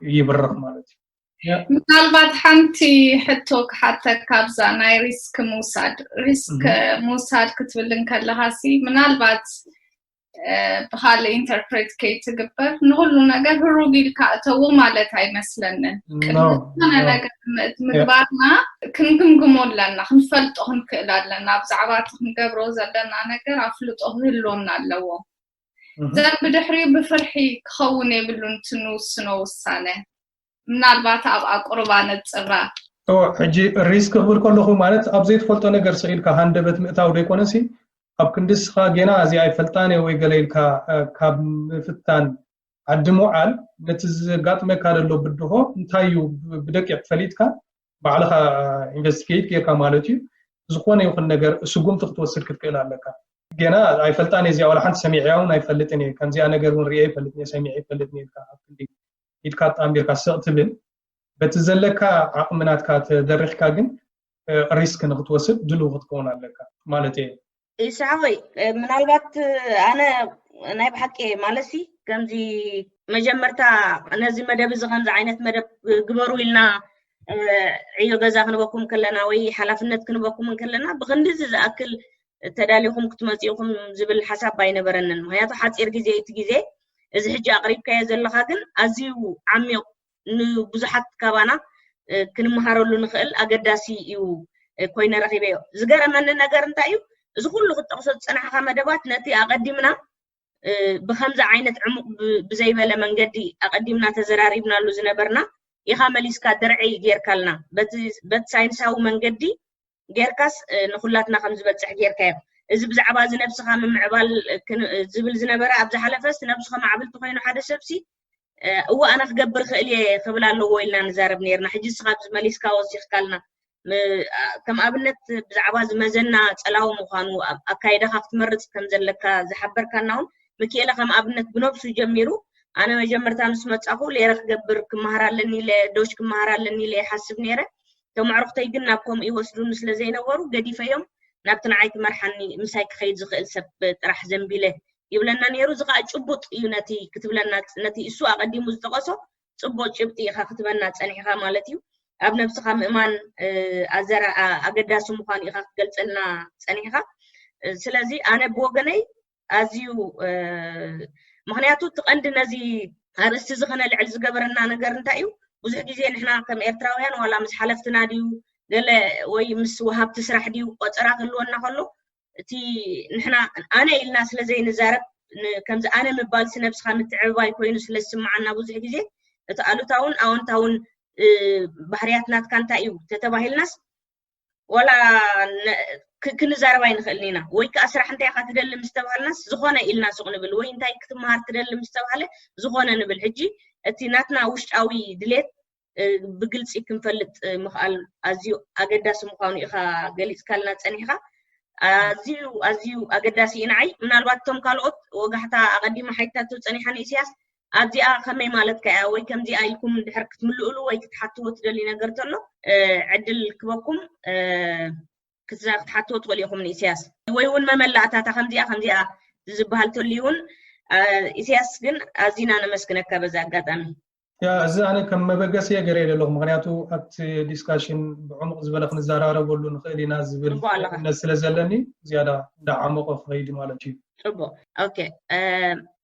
ይብርኽ ማለት እዩ። ምናልባት ሓንቲ ሕቶ ክሓተካ ኣብዛ ናይ ሪስክ ምውሳድ ሪስክ ምውሳድ ክትብል እንከለካ ሲ ምናልባት ብካልእ ኢንተርፕሬት ከይትግበር ንኩሉ ነገር ህሩግ ኢልካ እተዎ ማለት ኣይመስለንን። ቅድሚ ዝኾነ ነገር ምግባርና ክንግምግሞ ኣለና፣ ክንፈልጦ ክንክእል ኣለና። ብዛዕባ እቲ ክንገብሮ ዘለና ነገር ኣፍልጦ ክህልወና ኣለዎ። ዘን ብድሕሪኡ ብፍርሒ ክኸውን የብሉን እቲ ንውስኖ ውሳነ። ምናልባት ኣብ ኣቁርባ ነጽራ። ሕጂ ሪስክ ክብል ከለኹ ማለት ኣብ ዘይትፈልጦ ነገር ስኢልካ ሃንደበት ምእታው ዶ ይኮነሲ ኣብ ክንዲ ስኻ ጌና እዚ ኣይፈልጣን ወይ ገለ ኢልካ ካብ ምፍታን ዓዲ ምውዓል ነቲ ዘጋጥመካ ዘሎ ብድሆ እንታይ እዩ ብደቂቕ ፈሊጥካ ባዕልኻ ኢንቨስቲጌት ጌርካ ማለት እዩ። ዝኾነ ይኹን ነገር ስጉምቲ ክትወስድ ክትክእል ኣለካ። ጌና ኣይፈልጣን እየ እዚኣ ዋላ ሓንቲ ሰሚዐያ እውን ኣይፈልጥን እየ ከምዚኣ ነገር እውን ሪአ ይፈልጥ እየ ሰሚዐ ይፈልጥ እየ ኢልካ ኣብ ክንዲ ኢድካ ኣጣሚርካ ስቕ ትብል በቲ ዘለካ ዓቕሚ ናትካ ተደሪኽካ ግን ሪስክ ንክትወስድ ድልው ክትከውን ኣለካ ማለት እየ። ኢሳሐወይ ምናልባት ኣነ ናይ ብሓቂ ማለሲ ከምዚ መጀመርታ ነዚ መደብ እዚ ከምዚ ዓይነት መደብ ግበሩ ኢልና ዕዮ ገዛ ክንበኩም ከለና ወይ ሓላፍነት ክንበኩም ከለና ብክንዲ እዚ ዝኣክል ተዳሊኹም ክትመፅኢኹም ዝብል ሓሳብ ኣይነበረንን። ምክንያቱ ሓፂር ግዜ እቲ ግዜ እዚ ሕጂ ኣቕሪብካዮ ዘለካ ግን ኣዝዩ ዓሚቕ ንብዙሓት ካባና ክንመሃረሉ ንኽእል ኣገዳሲ እዩ ኮይነ ረኺበዮ። ዝገረመኒ ነገር እንታይ እዩ? እዚ ኩሉ ክትጠቕሶ ዝፀናሕካ መደባት ነቲ ኣቐዲምና ብከምዚ ዓይነት ዕሙቕ ብዘይበለ መንገዲ ኣቐዲምና ተዘራሪብናሉ ዝነበርና ኢኻ መሊስካ ድርዒ ጌርካልና። በቲ ሳይንሳዊ መንገዲ ጌርካስ ንኩላትና ከም ዝበፅሕ ጌርካዮ። እዚ ብዛዕባ እዚ ነብስኻ ምምዕባል ዝብል ዝነበረ ኣብ ዝሓለፈስ ነብስኻ ማዕብልቲ ኮይኑ ሓደ ሰብሲ እወ ኣነ ክገብር ክእል እየ ክብል ኣለዎ ኢልና ንዛረብ ነርና። ሕጂ ንስኻ ኣብዚ መሊስካ ወሲኽካልና። ከም ኣብነት ብዛዕባ ዝመዘና ፀላዊ ምዃኑ ኣካይዳኻ ክትመርፅ ከም ዘለካ ዝሓበርካና እውን ምክኤለ ከም ኣብነት ብነብሱ ጀሚሩ ኣነ መጀመርታ ምስ መፃኹ ሌረ ክገብር ክመሃር ኣለኒ ኢለ ዶች ክመሃር ኣለኒ ኢለ ይሓስብ ነይረ። ተማዕርኩተይ ግን ናብ ከምኡ ይወስዱኒ ስለ ዘይነበሩ ገዲፈዮም ናብቲ ንዓይ ክመርሓኒ ምሳይ ክኸይድ ዝኽእል ሰብ ጥራሕ ዘንቢለ ይብለና ነይሩ። እዚ ከዓ ጭቡጥ እዩ ነቲ ክትብለና ነቲ እሱ ኣቐዲሙ ዝጠቐሶ ፅቡቅ ጭብጢ ኢኻ ክትበና ፀኒሕኻ ማለት እዩ። ኣብ ነብስኻ ምእማን ኣገዳሲ ምዃኑ ኢኻ ክትገልፀልና ፀኒሕኻ። ስለዚ ኣነ ብወገነይ ኣዝዩ ምክንያቱ እቲ ቀንዲ ነዚ ኣርእስቲ እዚ ከነልዕል ዝገበረና ነገር እንታይ እዩ? ብዙሕ ግዜ ንሕና ከም ኤርትራውያን ዋላ ምስ ሓለፍትና ድዩ ገለ ወይ ምስ ወሃብቲ ስራሕ ድዩ ቆፀራ ክህልወና ከሎ እቲ ንሕና ኣነ ኢልና ስለ ዘይንዛረብ ከምዚ ኣነ ምባል ነብስኻ ምትዕብባይ ኮይኑ ስለ ዝስምዓና ብዙሕ ግዜ እቲ ኣሉታውን ኣወንታውን ባህርያት ናትካ እንታይ እዩ ተተባሂልናስ ዋላ ክንዛረብ ኣይንኽእልን ኢና። ወይ ከዓ ስራሕ እንታይ ኢኻ ትደሊ ምስ ተባሃልናስ ዝኾነ ኢልና ሱቕ ንብል፣ ወይ እንታይ ክትመሃር ትደሊ ምስ ተባሃለ ዝኾነ ንብል። ሕጂ እቲ ናትና ውሽጣዊ ድሌት ብግልፂ ክንፈልጥ ምኽኣል ኣዝዩ ኣገዳሲ ምዃኑ ኢኻ ገሊፅካልና ፀኒሕካ። ኣዝዩ ኣዝዩ ኣገዳሲ እዩ ንዓይ። ምናልባት እቶም ካልኦት ወጋሕታ ኣቐዲማ ሓይታቱ ፀኒሓ ንኢስያስ ኣብዚኣ ከመይ ማለትካ እያ ወይ ከምዚኣ ኢልኩም ድሕር ክትምልእሉ ወይ ክትሓትዎ ትደልዩ ነገር ተሎ ዕድል ክበኩም ክትሓትዎ ትኽእሉ ኢኹም ንኢስያስ ወይ እውን መመላእታታ ከምዚኣ ከምዚኣ ዝበሃል ተልዩ እውን ኢስያስ ግን ኣዚና ነመስግነካ በዚ ኣጋጣሚ። ያ፣ እዚ ኣነ ከም መበገሲ እየ ገይረ ዘለኹ። ምክንያቱ ኣብቲ ዲስካሽን ብዕሙቕ ዝበለ ክንዘራረበሉ ንኽእል ኢና ዝብል ጽቡቕ ኣለኻ። እምነት ስለ ዘለኒ፣ ዝያዳ እንዳዓመቑ ክኸይድ ማለት እዩ። ጽቡቕ። ኦኬ። እ፣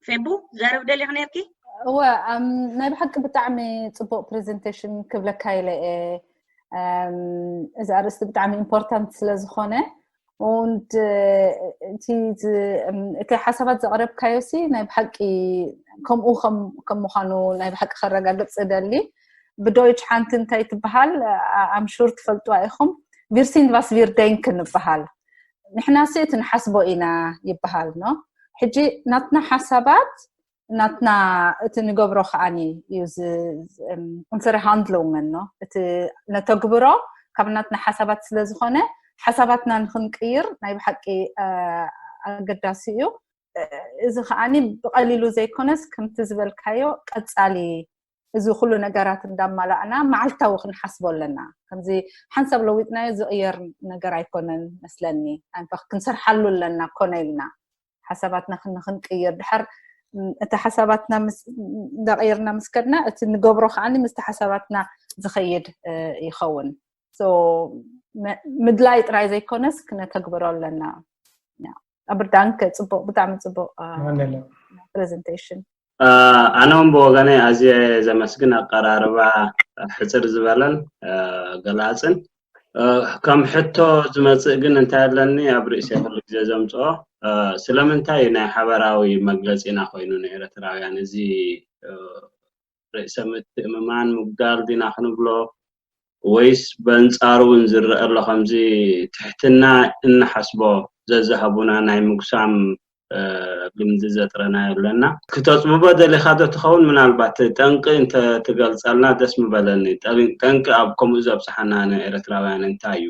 ፌቡ፣ ዘረብ ደሊኽ ነርኪ? እወ፣ ኣም፣ ናይ ብሓቂ ብጣዕሚ ጽቡቕ ፕሬዘንቴሽን ክብለካ ኢለ እየ። ኣም፣ እዚ ኣርእስቲ ብጣዕሚ ኢምፖርታንት ስለ ዝኾነ፣ und እቲ ዝ-፣ እም፣ እቲ ሓሳባት ዘቕረብካዮ ሲ ናይ ብሓቂ ከምኡ ከም ከም ምዃኑ ናይ ብሓቂ ከረጋግጽ እደሊ። ብዶይች ሓንቲ እንታይ ትበሃል? ኣም ሹር ትፈልጥዋ ኢኹም። Wir sind, was wir denken ይበሃል። ንሕና ሲ እቲ ንሓስቦ ኢና ይበሃል፣ ኖ? ሕጂ ናትና ሓሳባት ናትና እቲ ንገብሮ ከዓኒ እዩ ዝ-፣ ዝ-፣ እም፣ unsere Handlungen፣ ኖ? እቲ ነተግብሮ ካብ ናትና ሓሳባት ስለ ዝኾነ፣ ሓሳባትና ንኽንቅይር ናይ ብሓቂ፣ እ፣ ኣገዳሲ እዩ። እ፣ እዚ ከዓኒ ብቐሊሉ ዘይኮነስ፣ ከምቲ ዝበልካዮ፣ ቀጻሊ፣ እዚ ኩሉ ነገራት እንዳማላእና መዓልታዊ ክንሓስቦ ኣለና። ከምዚ ሓንሳብ ለዊጥናዮ ዝቕየር ነገር ኣይኮነን መስለኒ። ኣንፈኽ ክንሰርሓሉ ኣለና ኮነ ኢልና። ሓሳባትና ክን-፣ ክንቅይር ድሓር፣ ም፣ እቲ ሓሳባትና ምስ እንዳቐየርና ምስ ከድና፣ እቲ ንገብሮ ከዓኒ ምስቲ ሓሳባትና ዝኸይድ፣ እ፣ ይኸውን። So መ-፣ ምድላይ ጥራይ ዘይኮነስ ክነተግብሮ ኣለና። ያ። ኣበር ዳንከ፣ ጽቡቕ፣ ብጣዕሚ ጽቡቕ፣ እ፣ ማንለ ፕሬዘንቴሽን። እ፣ ኣነ እውን ብወገነይ ኣዝየ ዘመስግን ኣቀራርባ፣ ሕጽር ዝበለን፣ እ፣ ገላጽን። እ፣ ከም ሕቶ ዝመጽእ ግን እንታይ ኣለኒ ኣብ ርእሰይ ኩሉ ግዜ ዘምጽኦ፣ እ፣ ስለምንታይ ናይ ሓበራዊ መግለጺና ኮይኑ ንኤርትራውያን እዚ፣ እ፣ ርእሰ ምትእምማን ምጉዳል ዲና ክንብሎ፣ ወይስ በንጻሩ እውን ዝረአ ኣሎ ከምዚ ትሕትና እንሓስቦ ዘዝሃቡና ናይ ምጉሳም፣ እ፣ ልምዲ ዘጥረናዮ ኣለና? ክተጽብቦ ደሊኻ ዶ ትኸውን? ምናልባት ጠንቂ እንተ ትገልጸልና ደስ ምበለኒ። ጠን-፣ ጠንቂ ኣብ ከምኡ ዘብጽሓና ንኤርትራውያን እንታይ እዩ?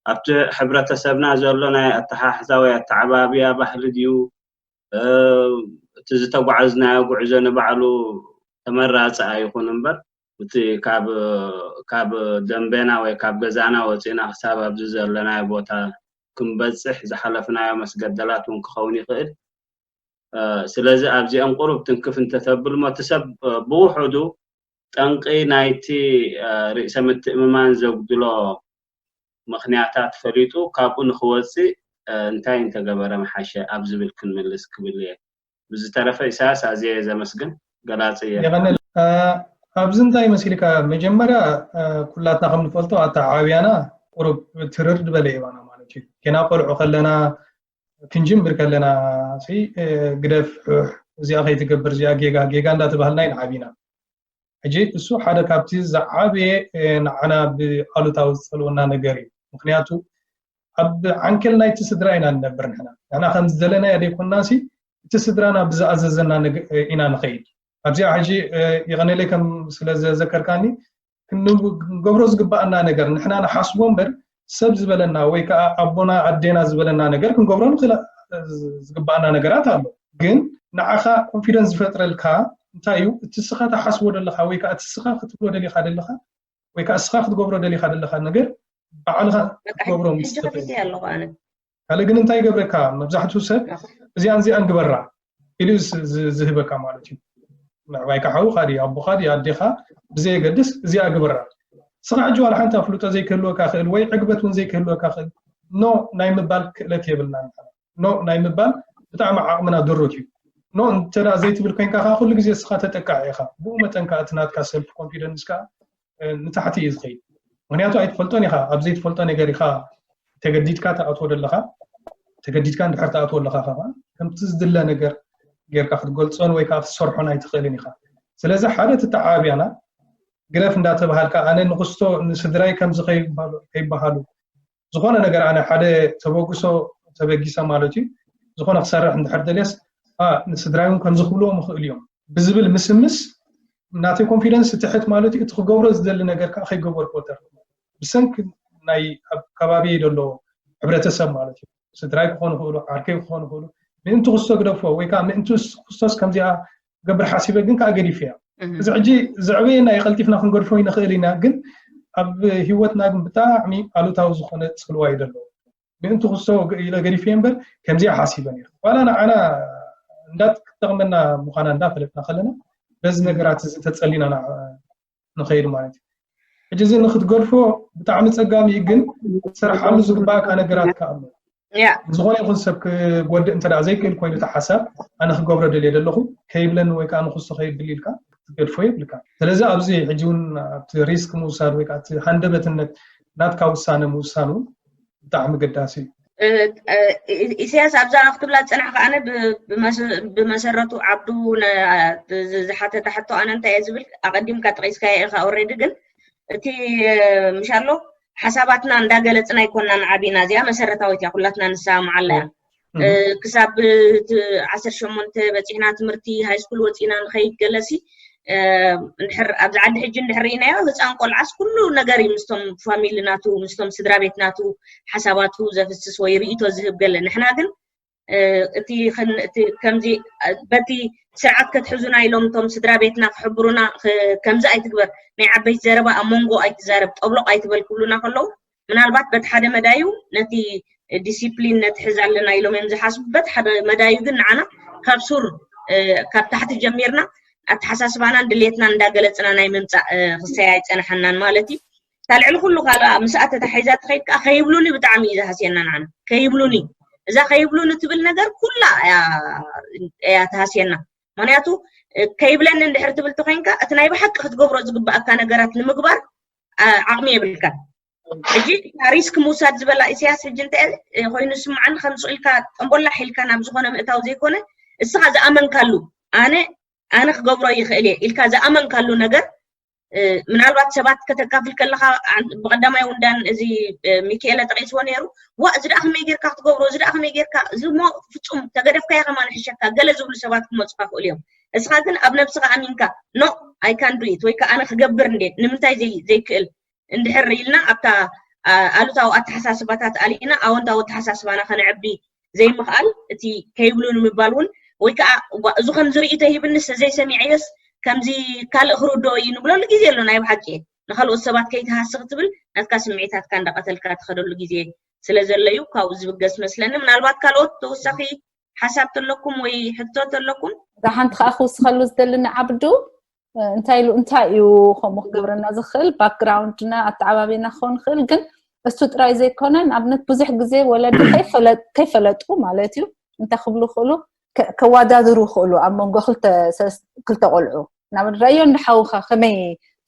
ኣብቲ ሕብረተሰብና ዘሎ ናይ ኣተሓሕዛ ወይ ኣተዓባብያ ባህሊ ድዩ? እ፣ እቲ ዝተጓዓዝናዮ ጉዕዞ ንባዕሉ ተመራጺ ኣይኹን እምበር፣ እቲ ካብ፣ ካብ ደንቤና ወይ ካብ ገዛና ወጺና ክሳብ ኣብዚ ዘለናዮ ቦታ ክንበጽሕ ዝሓለፍናዮ መስገደላት እውን ክኸውን ይኽእል። እ፣ ስለዚ ኣብዚኦም ቁሩብ ትንክፍ እንተተብል እሞ፣ እቲ ሰብ፣ እ፣ ብውሑዱ ጠንቂ ናይቲ፣ እ፣ ርእሰ ምትእምማን ዘጉድሎ ምኽንያታት ፈሊጡ ካብኡ ንኽወጽእ፣ እ፣ እንታይ እንተገበረ ምሓሸ ኣብ ዝብል ክንምልስ ክብል እየ። ብዝተረፈ ኢሳያስ ኣዝየ እየ ዘመስግን። ገላጺ እየ። የቐንል። እ፣ ኣብዚ እንታይ መሲልካ፣ መጀመርያ፣ እ፣ ኩላትና ከም ንፈልጦ ኣተዓባብያና ቁሩብ ትርር ዝበለ ይባና ማለት እዩ። ጌና ቆልዑ ከለና፣ ክንጅምር ከለና ሲ፣ እ፣ ግደፍ፣ ሑሕ፣ እዚኣ ከይትገብር፣ እዚኣ ጌጋ፣ ጌጋ እንዳተባህልና ኢና ዓቢና። ሕጂ እሱ ሓደ ካብቲ ዝዓበየ፣ እ፣ ንዓና ብኣሉታዊ ዝጸልወና ነገር እዩ። ምክንያቱ ኣብ ዓንኬል ናይቲ ስድራ ኢና ንነብር ንሕና። ንሕና ከም ዝደለናዮ ዘይኮንና ሲ፣ እቲ ስድራና ብዝኣዘዘና ነገ-፣ እ፣ ኢና ንኸይድ። ኣብዚኣ ሕጂ፣ እ፣ የቐነለይ ከም ስለ ዘዘከርካኒ፣ ክንብ-፣ ክንገብሮ ዝግባኣና ነገር ንሕና ንሓስቦ እምበር፣ ሰብ ዝበለና ወይ ከዓ ኣቦና ኣዴና ዝበለና ነገር ክንገብሮ ንኽእል፣ እ፣ ዝግባኣና ነገራት ኣሎ። ግን ንዓኻ ኮንፊደንስ ዝፈጥረልካ እንታይ እዩ? እቲ እስኻ ትሓስቦ ደለኻ ወይ ከዓ እቲ እስኻ ክትብሎ ደሊኻ ደለኻ ወይ ከዓ እስኻ ክትገብሮ ደሊኻ ደለኻ ነገር ባዕልኻ በቃ ክትገብሮ ምስ ሕጂ ትኽእል። ከፊተ ኣለኹ ኣነ። ካልእ ግን እንታይ ይገብረካ? መብዛሕትኡ ሰብ ናኹ። እዚኣን እዚኣን ግበራ ኢሉ ዝ-፣ ዝ-፣ ዝህበካ ማለት እዩ። ምዕባይካ ሓውኻ ድዩ፣ ኣቦኻ ድዩ፣ ኣዴኻ ብዘየገድስ እዚኣ ግበራ። እስኻ ሕጂ ዋላ ሓንቲ ኣፍልጦ ዘይክህልወካ ክእል ወይ ዕግበት እውን ዘይክህልወካ ክእል፣ ኖ ናይ ምባል ክእለት የብልና ንሕና። ኖ ናይ ምባል ብጣዕሚ ዓቕምና ድሩት እዩ። ኖ እንተ ደኣ ዘይትብል ኮይንካ ከኣ ኩሉ ግዜ እስኻ ተጠቃዒ ኢኻ። ብኡ መጠን ከኣ እቲ ናትካ ሰልፍ ኮንፊደንስ ከኣ፣ እ፣ ንታሕቲ እዩ ዝኸይድ። ምክንያቱ ኣይትፈልጦን ኢኻ። ኣብ ዘይትፈልጦ ነገር ኢኻ ተገዲድካ ትኣትዎ ደለኻ። ተገዲድካ እንድሕር ትኣትዎ ኣለኻ ከኣ ከምቲ ዝድለ ነገር ጌርካ ክትገልጾን ወይ ከኣ ክትሰርሖን ኣይትኽእልን ኢኻ። ስለዚ ሓደ እቲ ተዓባብያና ግደፍ እንዳተባሃልካ ኣነ ንኽስቶ ንስድራይ ከምዚ ከይበሃሉ፣ ከይበሃሉ ዝኾነ ነገር ኣነ ሓደ ተበግሶ ተበጊሰ ማለት እዩ። ዝኾነ ክሰርሕ እንድሕር ደልየስ፣ ኣ፣ ንስድራይ እውን ከምዚ ክብልዎም ይኽእሉ እዮም ብዝብል ምስምስ ናተይ ኮንፊደንስ ትሕት ማለት እዩ። እቲ ክገብሮ ዝደሊ ነገር ከዓ ከይገበርክዎ ተርፍ። ብሰንኪ ናይ ኣብ ከባቢየይ ዘሎ ሕብረተሰብ ማለት እዩ። ስድራይ ክኾኑ ይኽእሉ፣ ዓርከይ ክኾኑ ይኽእሉ። ምእንቲ ክስቶ ግደፎ ወይ ከዓ ምእንቲ ክስቶስ ከምዚኣ ገብር ሓሲበ ግን ከዓ ገዲፈያ። እህ። እዚ ሕጂ ዘዕበየና እዩ፣ ቀልጢፍና ክንገድፎ ይንኽእል ኢና፣ ግን ኣብ ህይወትና ግን ብጣዕሚ ኣሉታዊ ዝኾነ ጽልዋ እዩ ዘለዎ። ምእንቲ ክስቶ ኢለ ገዲፈ እምበር ከምዚኣ ሓሲበ ነይረ። ዋላ ንዓና እንዳትጠቕመና ምዃና እንዳፈለጥና ከለና በዚ ነገራት እዚ ተጸሊና ንኸይድ ማለት እዩ። ሕጂ እዚ ንክትገድፎ ብጣዕሚ ጸጋሚ እዩ፣ ግን ክትሰርሓሉ ዝግባእካ ነገራት ከኣ ኣሎ። ያ ዝኾነ ይኹን ሰብ ክጎድእ እንተ ደኣ ዘይክእል ኮይኑ እቲ ሓሳብ ኣነ ክገብሮ ደልየ ዘለኹ ከይብለኒ ወይ ከዓ ንክሱ ከይብል ኢልካ ክትገድፎ የብልካ። ስለዚ ኣብዚ ሕጂ እውን ኣብቲ ሪስክ ምውሳድ ወይ ከዓ እቲ ሃንደበትነት ናትካ ውሳነ ምውሳን እውን ብጣዕሚ ገዳሲ እዩ። ኢሳያስ ኣብዛ ክትብላ ዝፀናሕካ ኣነ ብመሰረቱ ዓብዱ ዝሓተታ ሕቶ ኣነ እንታይ እየ ዝብል ኣቀዲምካ ጠቂስካዮ ኢካ ኦሬዲ ግን እቲ ምሻሎ ሓሳባትና እንዳገለፅና ኣይኮናን ዓቢና እዚኣ መሰረታዊት እያ ኩላትና ንሰማማዓላ እያ ክሳብ ዓሰርተ ሸሞንተ በፂሕና ትምህርቲ ሃይስኩል ወፂና ንኸይድ ገለሲ እንድሕር ኣብዚ ዓዲ ሕጂ እንድሕር ርኢናዮ ህፃን ቆልዓስ ኩሉ ነገር እዩ ምስቶም ፋሚሊ ናቱ ምስቶም ስድራ ቤት ናቱ ሓሳባቱ ዘፍስስ ወይ ርእይቶ ዝህብ ገለ ንሕና ግን እቲ ከምዚ በቲ ስርዓት ከትሕዙና ኢሎም እቶም ስድራ ቤትና ክሕብሩና ከምዚ ኣይትግበር ናይ ዓበይቲ ዘረባ ኣብ መንጎ ኣይትዛረብ ጠብሎቕ ኣይትበል ክብሉና ከለዉ ምናልባት በቲ ሓደ መዳዩ ነቲ ዲሲፕሊን ነትሕዝ ኣለና ኢሎም እዮም ዝሓስቡ በቲ ሓደ መዳዩ ግን ንዓና ካብ ሱር ካብ ታሕቲ ጀሚርና ኣተሓሳስባናን ድሌትናን እንዳገለፅና ናይ ምምፃእ ክሰይ ኣይፀናሓናን ማለት እዩ እታ ልዕሊ ኩሉ ካልኣ ምስኣ ተታሒዛ ትኸይድ ከዓ ከይብሉኒ ብጣዕሚ እዩ ዝሃስየና ንዓና ከይብሉኒ እዛ ከይብሉኒ ትብል ነገር ኩላ እያ ትሃስየና ምክንያቱ ከይብለኒ እንድሕር ትብል ተኮይንካ እቲ ናይ ብሓቂ ክትገብሮ ዝግባኣካ ነገራት ንምግባር ዓቕሚ የብልካ ሕጂ ሪስክ ምውሳድ ዝበላ ኢሳያስ ሕጂ እንተ ኮይኑ ስምዓኒ ከምዚ ኢልካ ጠንቦላሕ ኢልካ ናብ ዝኾነ ምእታው ዘይኮነ እስኻ ዝኣመንካሉ ኣነ ኣነ ክገብሮ ይኽእል እየ ኢልካ ዝኣመንካሉ ነገር ምናልባት ሰባት ከተካፍል ከለካ ብቀዳማይ ውንዳን እዚ ሚካኤለ ጠቂስዎ ነይሩ ዋ እዚ ደኣ ከመይ ጌርካ ክትገብሮ እዚ ደኣ ከመይ ጌርካ እዚ ሞ ፍጹም ተገደፍካዮ ከማ ንሕሸካ ገለ ዝብሉ ሰባት ክመፁካ ክእሉ እዮም እስኻ ግን ኣብ ነብስኻ ኣሚንካ ኖ ኣይካን ዱኢት ወይ ከዓ ኣነ ክገብር እንዴ ንምንታይ ዘይክእል እንድሕር ኢልና ኣብታ ኣሉታዊ ኣተሓሳስባታት ኣሊና ኣወንታዊ ኣተሓሳስባና ከነዕቢ ዘይምኽኣል እቲ ከይብሉ ንምባል እውን ወይ ከዓ እዚ ከምዚ ርእይቶ ሂብንስ ዘይሰሚዐዮስ ከምዚ ካልእ ክርድኦ እዩ ንብለሉ ግዜ ኣሎ ናይ ብሓቂ ንካልኦት ሰባት ከይትሃሲ ክትብል ናትካ ስምዒታትካ እንዳቀተልካ ትኸደሉ ግዜ ስለ ዘሎ እዩ ካብኡ ዝብገስ መስለኒ ምናልባት ካልኦት ተወሳኺ ሓሳብ ተለኩም ወይ ሕቶ ተለኩም እዛ ሓንቲ ከዓ ክውስኸሉ ዝደሊ ንዓብዱ እንታይ ኢሉ እንታይ እዩ ከምኡ ክገብረና ዝኽእል ባክግራውንድና ኣተዓባቢና ክኸውን ይኽእል ግን እሱ ጥራይ ዘይኮነ ንኣብነት ብዙሕ ግዜ ወለዲ ከይፈለጡ ማለት እዩ እንታይ ክብሉ ይኽእሉ ከዋዳድሩ ይኽእሉ ኣብ መንጎ ክልተ ቆልዑ ናብ ረዮ ንሓውኻ ከመይ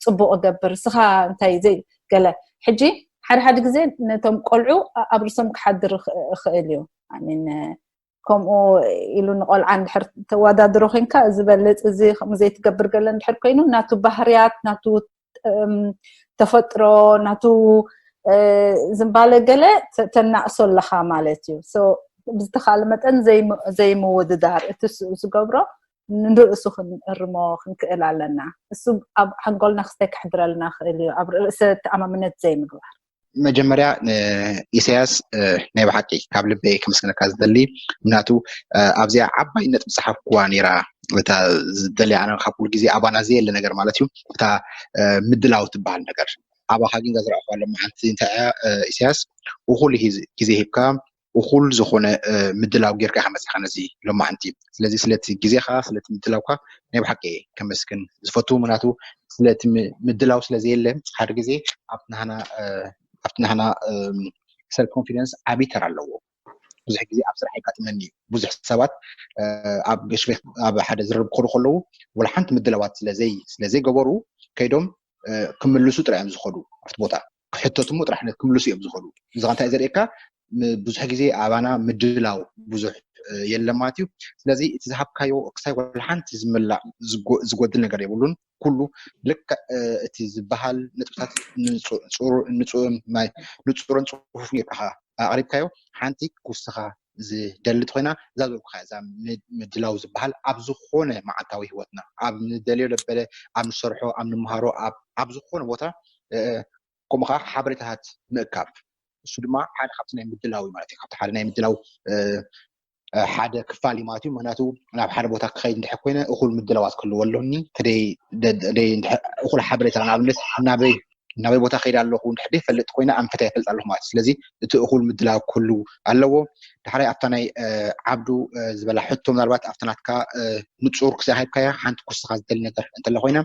ፅቡቅ ገብር ስኻ እንታይ ዘይ ገለ ሕጂ ሓደ ሓደ ግዜ ነቶም ቆልዑ ኣብ ርሶም ክሓድር ይኽእል እዩ ሚን ከምኡ ኢሉ ንቆልዓ እንድሕር ተወዳድሮ ኮንካ እዚ በልፅ እዚ ከምኡ ዘይትገብር ገለ እንድሕር ኮይኑ ናቱ ባህርያት ናቱ ተፈጥሮ ናቱ ዝምባለ ገለ ተናእሶ ኣለኻ ማለት እዩ ብዝተኻለ መጠን ዘይምውድዳር እቲ ዝገብሮ ንርእሱ ክንእርሞ ክንክእል ኣለና እሱ ኣብ ሓንጎልና ክስታይ ክሕድረልና ክእል እዩ ኣብ ርእሰ ተኣማምነት ዘይምግባር መጀመርያ ንኢሳያስ ናይ ብሓቂ ካብ ልበይ ከመስግነካ ዝደሊ ምክንያቱ ኣብዚኣ ዓባይ ነጥቢ ዝፀሓፍኩዋ ነይራ እታ ዝደልያ ኣነ ካብ ኩሉ ግዜ ኣባና ዘየለ ነገር ማለት እዩ እታ ምድላው ትበሃል ነገር ኣባኻ ግን ዘዝረኣኹዋ ሎማዓንቲ እንታይ እያ ኢሳያስ እኹል ግዜ ሂብካ እኹል ዝኾነ ምድላው ጌርካ ኢኻ መፂኻ ነዚ ሎማዓንቲ ስለዚ ስለቲ ግዜኻ ስለቲ ምድላውካ ናይ ብሓቂ ከመስግን ዝፈቱ ምክንያቱ ስለቲ ምድላው ስለ ዘየለ ሓደ ግዜ ኣብቲ ናህና ኣብቲ ናህና ሰልፍ ኮንፊደንስ ዓብዪ ተራ ኣለዎ ብዙሕ ግዜ ኣብ ስራሕ የጋጥመኒ እዩ ብዙሕ ሰባት ኣብ ገሽቤት ኣብ ሓደ ዝርርብ ክኸዱ ከለዉ ወላ ሓንቲ ምድላዋት ስለዘይ ስለዘይገበሩ ከይዶም ክምልሱ ጥራይ እዮም ዝኸዱ ኣብቲ ቦታ ክሕተትሞ ጥራሕ ክምልሱ እዮም ዝኸዱ እዚ እንታይ ዘርእየካ ብዙሕ ግዜ ኣባና ምድላው ብዙሕ የለን ማለት እዩ ስለዚ እቲ ዝሃብካዮ ክሳይ ወላ ሓንቲ ዝምላእ ዝጎድል ነገር የብሉን ኩሉ ልክዕ እቲ ዝበሃል ነጥብታት ንፁርን ፅፉፍ ጌርካ ኣቅሪብካዮ ሓንቲ ክውስኻ ዝደሊ ተኮይና እዛ ዝበልኩካ እዛ ምድላው ዝበሃል ኣብ ዝኾነ መዓልታዊ ህይወትና ኣብ ንደልዮ ለበለ ኣብ ንሰርሖ ኣብ ንምሃሮ ኣብ ዝኾነ ቦታ ከምኡ ከዓ ሓበሬታታት ምእካብ እሱ ድማ ሓደ ካብቲ ናይ ምድላው ማለት እዩ ካብቲ ሓደ ናይ ምድላው ሓደ ክፋል እዩ ማለት እዩ ምክንያቱ ናብ ሓደ ቦታ ክኸይድ እንድሕር ኮይነ እኩል ምድላዋት ክህልዎ ኣለኒ እኩል ሓበሬታ ንኣብነት ናበይ ናበይ ቦታ ከይዳ ኣለኹ እንድሕር ዘይፈልጥ ኮይነ ኣንፈት ኣይፈልጥ ኣለኹ ማለት እዩ። ስለዚ እቲ እኹል ምድላው ክህሉ ኣለዎ። ዳሕራይ ኣብታ ናይ ዓብዱ ዝበላ ሕቶ፣ ምናልባት ኣብታ ናትካ ንፁር ክሳይ ሃይብካያ ሓንቲ ኩስኻ ዝደሊ ነገር እንተለ ኮይነ፣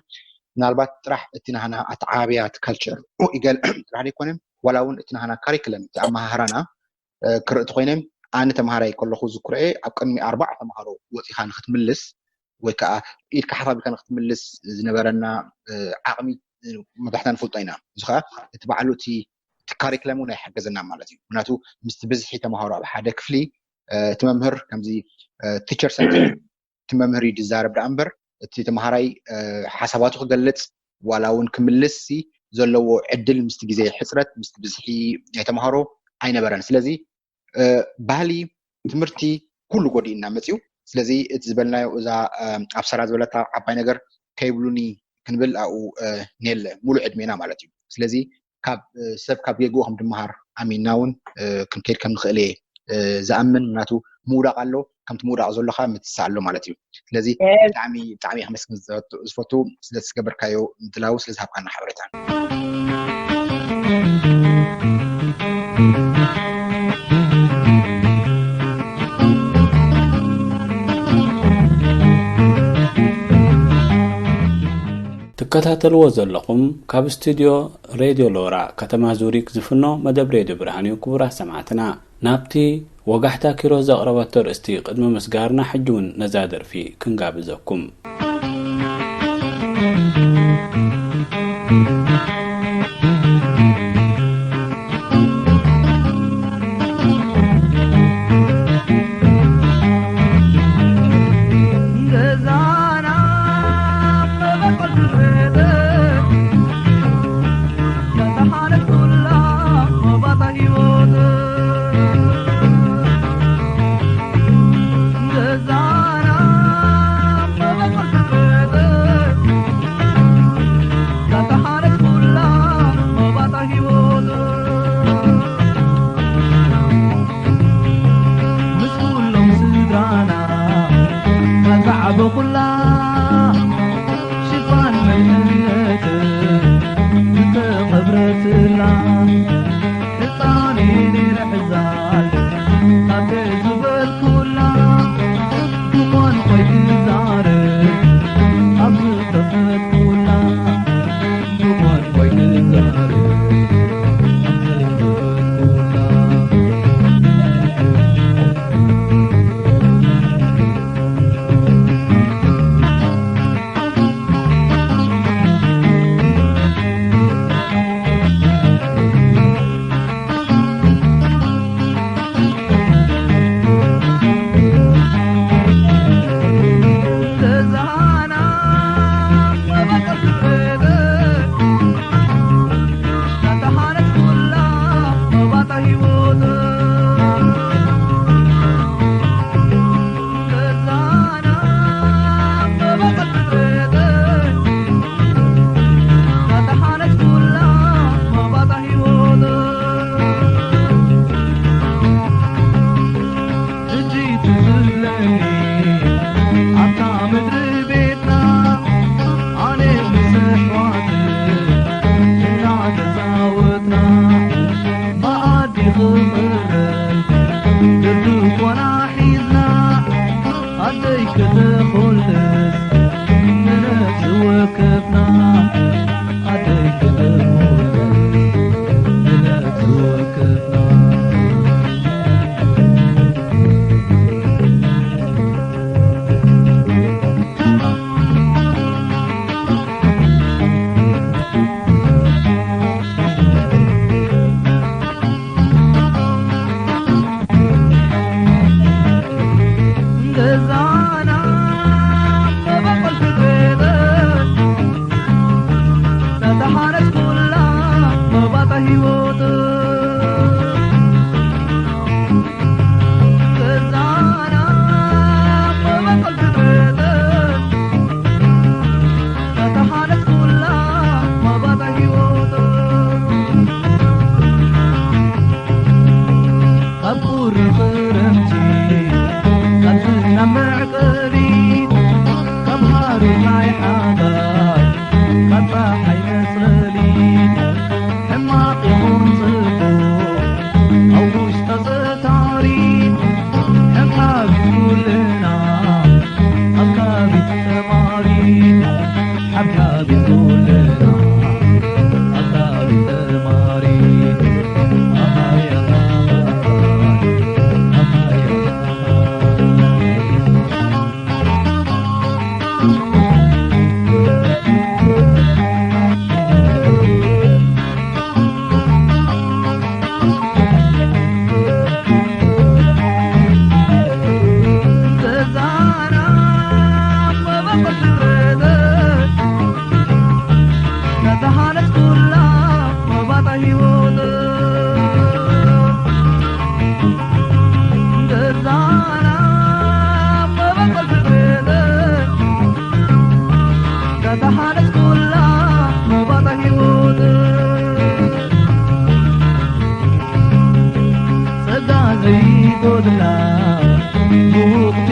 ምናልባት ጥራሕ እቲ ናህና ኣተዓባብያ እቲ ካልቸር ኢገል ጥራሕ ዘይኮነ፣ ዋላ እውን እቲ ናህና ካሪክለም እቲ ኣመሃህራና ክርኢ እቲ ኮይነ፣ ኣነ ተምሃራይ ከለኹ ዝኩርዐ ኣብ ቅድሚ ኣርባዓ ተምሃሮ ወፂኻ ንክትምልስ ወይ ከዓ ኢድካ ሓፍ ኣቢልካ ንክትምልስ ዝነበረና ዓቕሚ መብዛሕትና ንፈልጦ ኢና። እዚ ከዓ እቲ ባዕሉ እቲ እቲ ካሪክለም እውን ኣይሓገዘና ማለት እዩ። ምክንያቱ ምስቲ ብዝሒ ተምሃሮ ኣብ ሓደ ክፍሊ እቲ መምህር ከምዚ ቲቸር ሰንተር እቲ መምህር እዩ ዝዛረብ ደኣ እምበር እቲ ተምሃራይ ሓሳባቱ ክገልፅ ዋላ እውን ክምልስ ዘለዎ ዕድል ምስቲ ግዜ ሕፅረት ምስቲ ብዝሒ ናይ ተምሃሮ ኣይነበረን። ስለዚ ባህሊ ትምህርቲ ኩሉ ጎዲእና መፅዩ። ስለዚ እቲ ዝበልናዮ እዛ ኣብ ሰራ ዝበለታ ዓባይ ነገር ከይብሉኒ ክንብል ኣብኡ ኔለ ሙሉእ ዕድሜና ማለት እዩ። ስለዚ ካብ ሰብ ካብ ጌግኡ ከም ድመሃር ኣሚንና እውን ክንከይድ ከም ንኽእል እየ ዝኣምን። ምክንያቱ ምውዳቕ ኣሎ፣ ከምቲ ምውዳቕ ዘሎ ከዓ ምትሳእ ኣሎ ማለት እዩ። ስለዚ ብጣዕሚ ብጣዕሚ ከመስግን ዝፈቱ ስለዝገበርካዮ ምድላው ስለዝሃብካና ሓበሬታ። ትከታተልዎ ዘለኹም ካብ ስቱድዮ ሬድዮ ሎራ ከተማ ዙሪክ ዝፍኖ መደብ ሬድዮ ብርሃን እዩ። ክቡራት ሰማዕትና፣ ናብቲ ወጋሕታ ኪሮስ ዘቕረበቶ ኣርእስቲ ቅድሚ ምስጋርና፣ ሕጂ እውን ነዛ ደርፊ ክንጋብዘኩም።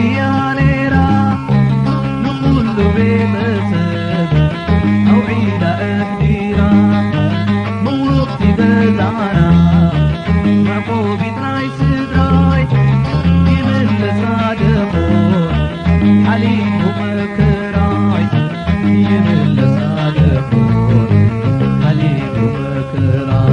እያ ነይራ ንኹሉ ቤተሰብ ኣውዒላ ኣሕዲራ ምውቕቲ ገዛና መዕቆቢት ናይ ስድራይ ይምለሳ ደኾን ሓሊፉ መከራይ ይምለሳ ደኾን ሓሊፉ መከራይ።